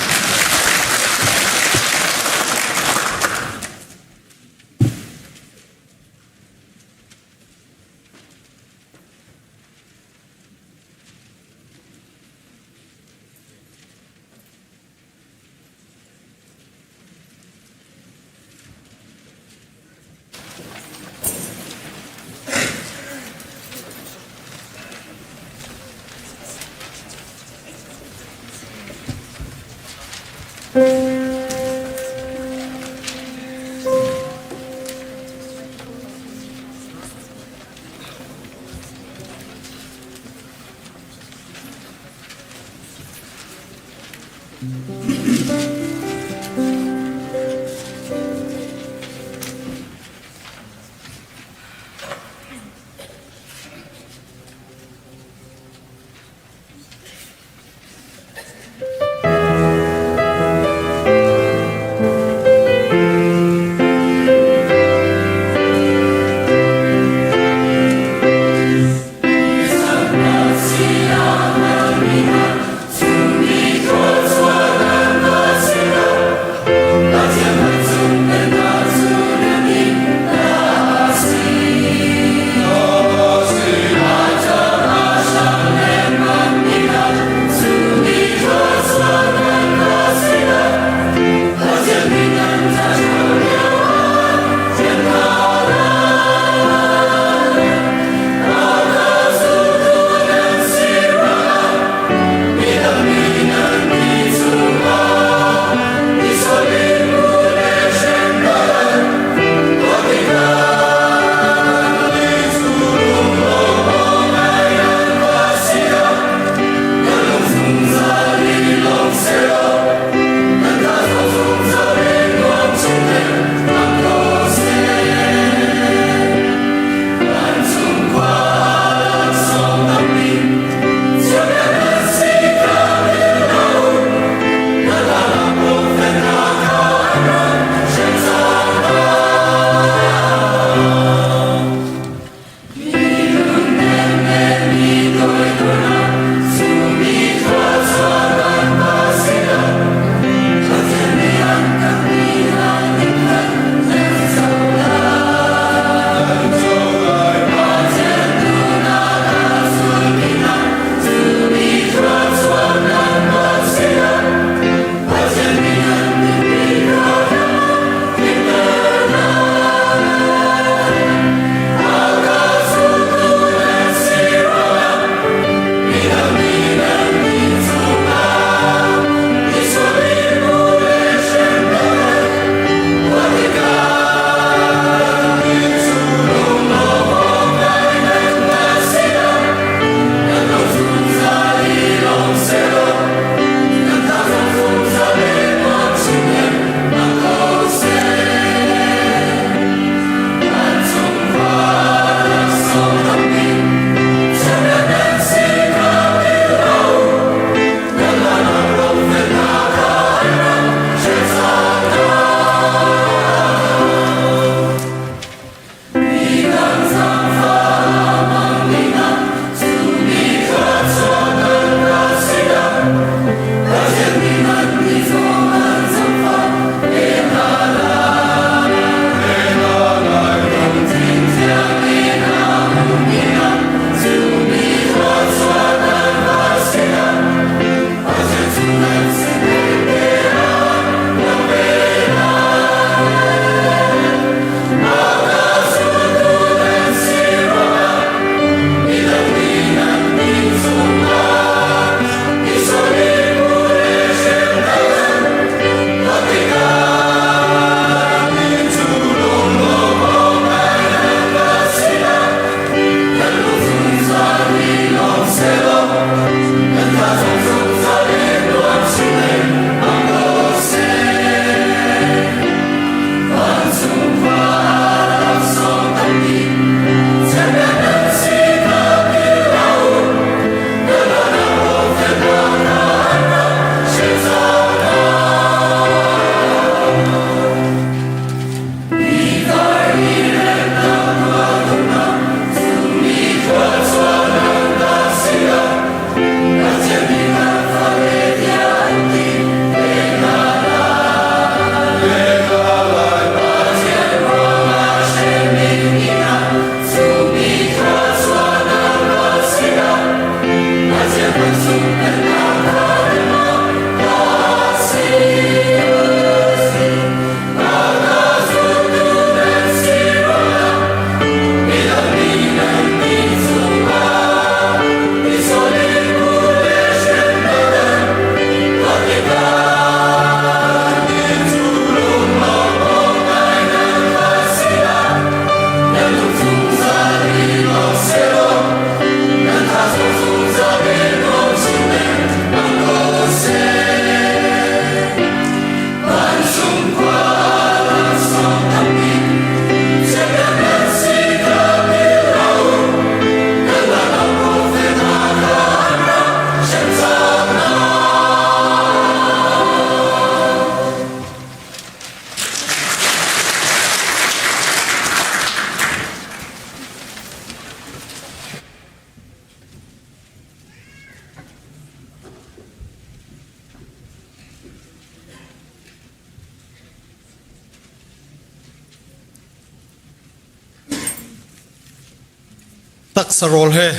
Taksa rawl he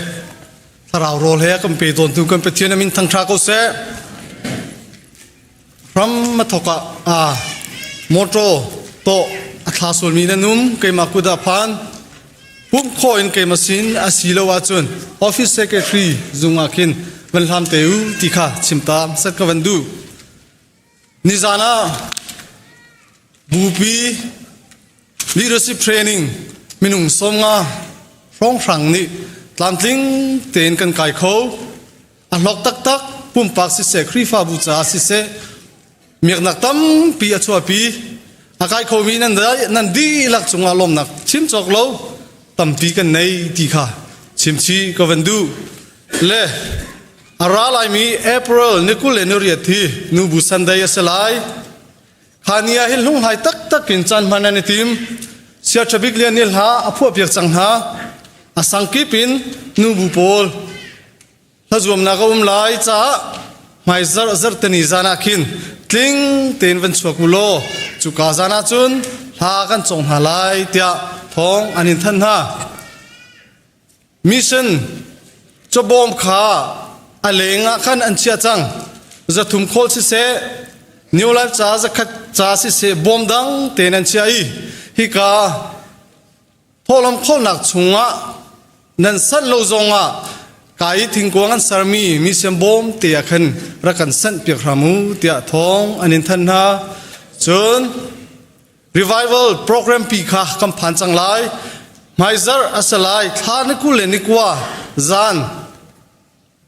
thlarau rawl he a kan pe tawntu kan Pathian a min thangṭha ko seh. Ram a thawk ah a motor tawh a thla sualmi nan um keimah kut ah phan pumh khawh in keimah sin a si lo ahcun office secretary zung ah khin van hlam te u ti kha chim ta sat ka van duh. Nizan ah bupi leadership training minung 50 hrawnghrang nih tlamtling tein kan kai kho. A hlawk taktak pumpak siseh Khrihfabu caah siseh miaknak tampi a chuahpi. A kai khomi nan nan dihlak cungah lawmnak chim cawk lo tampi kan nei ti kha chimchih ka van duh. Le a ra laimi April ni 28 hi nubu Sunday a si lai. Kha ni ah hin hlunghlai taktak in caan hman an i tim. Sia Ṭhabik Lian nih hla a phuahpiak cang hna. A sangkip in nubu pawl hlazuamnak a um lai caah hmai zarh zarhteni zan ah khin tling tein van chuak u law cuka zan ah cun hla kan cong hna lai tiah thawng an in thanh hna. Mission cawbawm kha a leng ah khan an chiah cang. 300 khawl siseh, New Life ca 100 ca siseh bawm dang tein an chiah i hika thawhlawm khawlnak chungah nan sanh lo zongah ka i thingkuang an sermi mission bawm te ah khan rak kan sanh piak hram u tiah thawng an in thanh hna. Cun Revival program pi kha kan phan cang lai. Hmaizarh a si lai thla ni 20 le ni 9 zan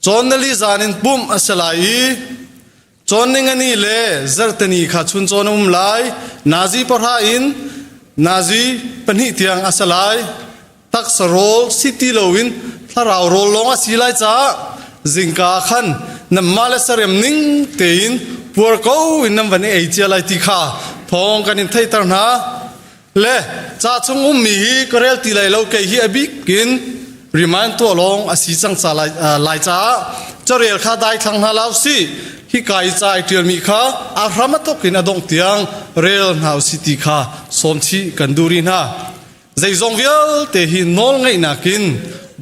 cawn nali zan in pumh a si lai i cawn ningani le zarhteni kha chun cawn a um lai. Nazi 10 in nazi 2 tiang a si lai. Taksa rawl si ti loin thlarau rawl lawng a si lai caah zingka khan nanmah le sarem ning tein puar ko in nan van i ei cia lai ti kha thawng kan in theihter hna. Le ca chung ummi hi ka rel ti lai lo kei hi a bik in remind tuah lawng a si cang ca lai, lai caah carel kha dai thlang hna lau si hi ka i ca i ṭialmi kha a hram a thawk in a dongh tiang rel hna u si ti kha sawm chih kan duh rih hna. Zeizong vialte hi nawlngeihnak in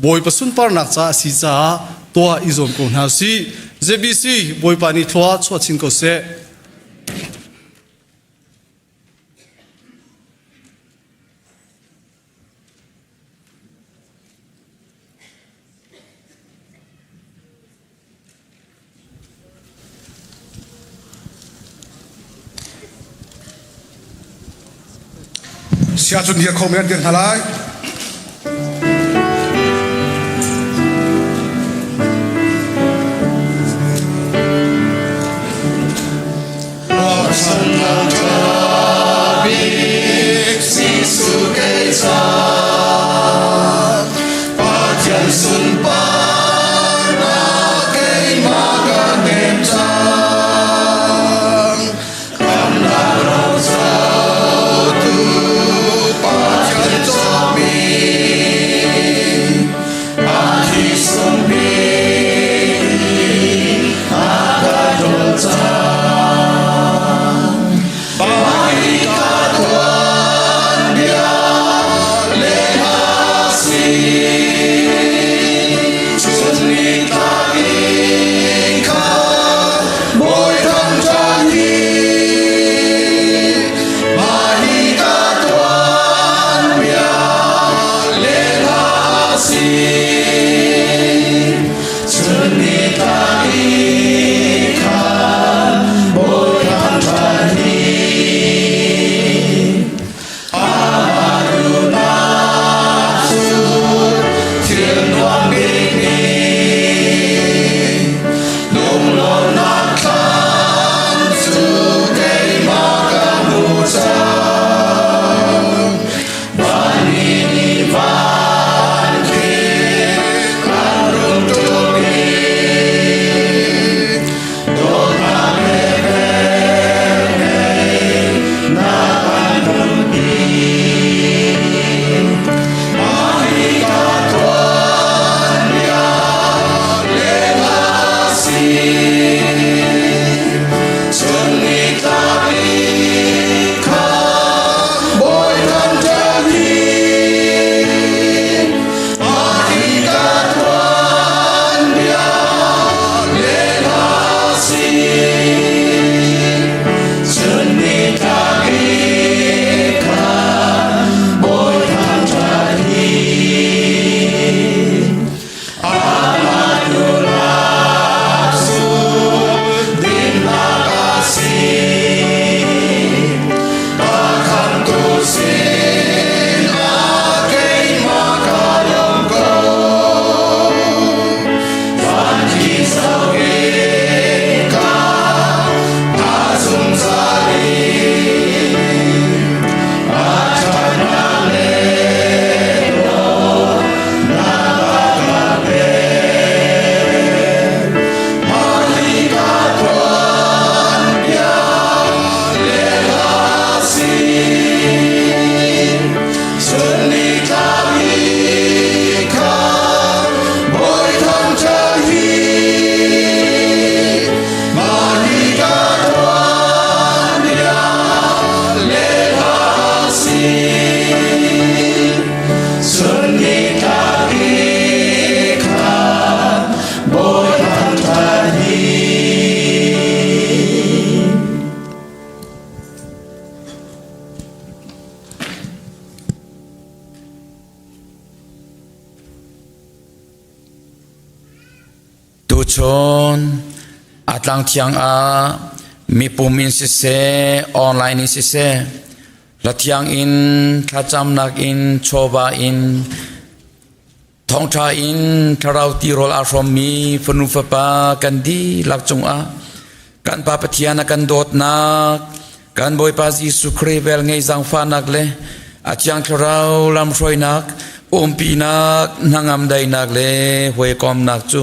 Bawipa sunparnak ca a si caah tuah i zuam ko hna usih. JBC Bawipa nih thlua chuah chin ko seh. Sia cun dir kho men an dir hna lai. Pathian sunparnak keimah ka hnem cang. Khamhnak ro cotu Pathian cawkmi. Tuchun a tlang thiang ah mipum in siseh, online in siseh, hlathiang in thlacamnak in chawva in thawngṭha in thlarau tirawl aa hrawmmi fanu fapa kan dihlak cungah kan Pa Pathian a kan dawtnak kan Bawipa Jesuh Khrih vel ngei zaangfahnak le a Thiang Thlarau lamhruainak umpinak hnangam daihnak le hawikomnak cu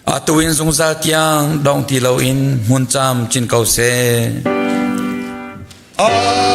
atu in zungzal tiang dong ti loin hmun cam chin ko seh. Amen.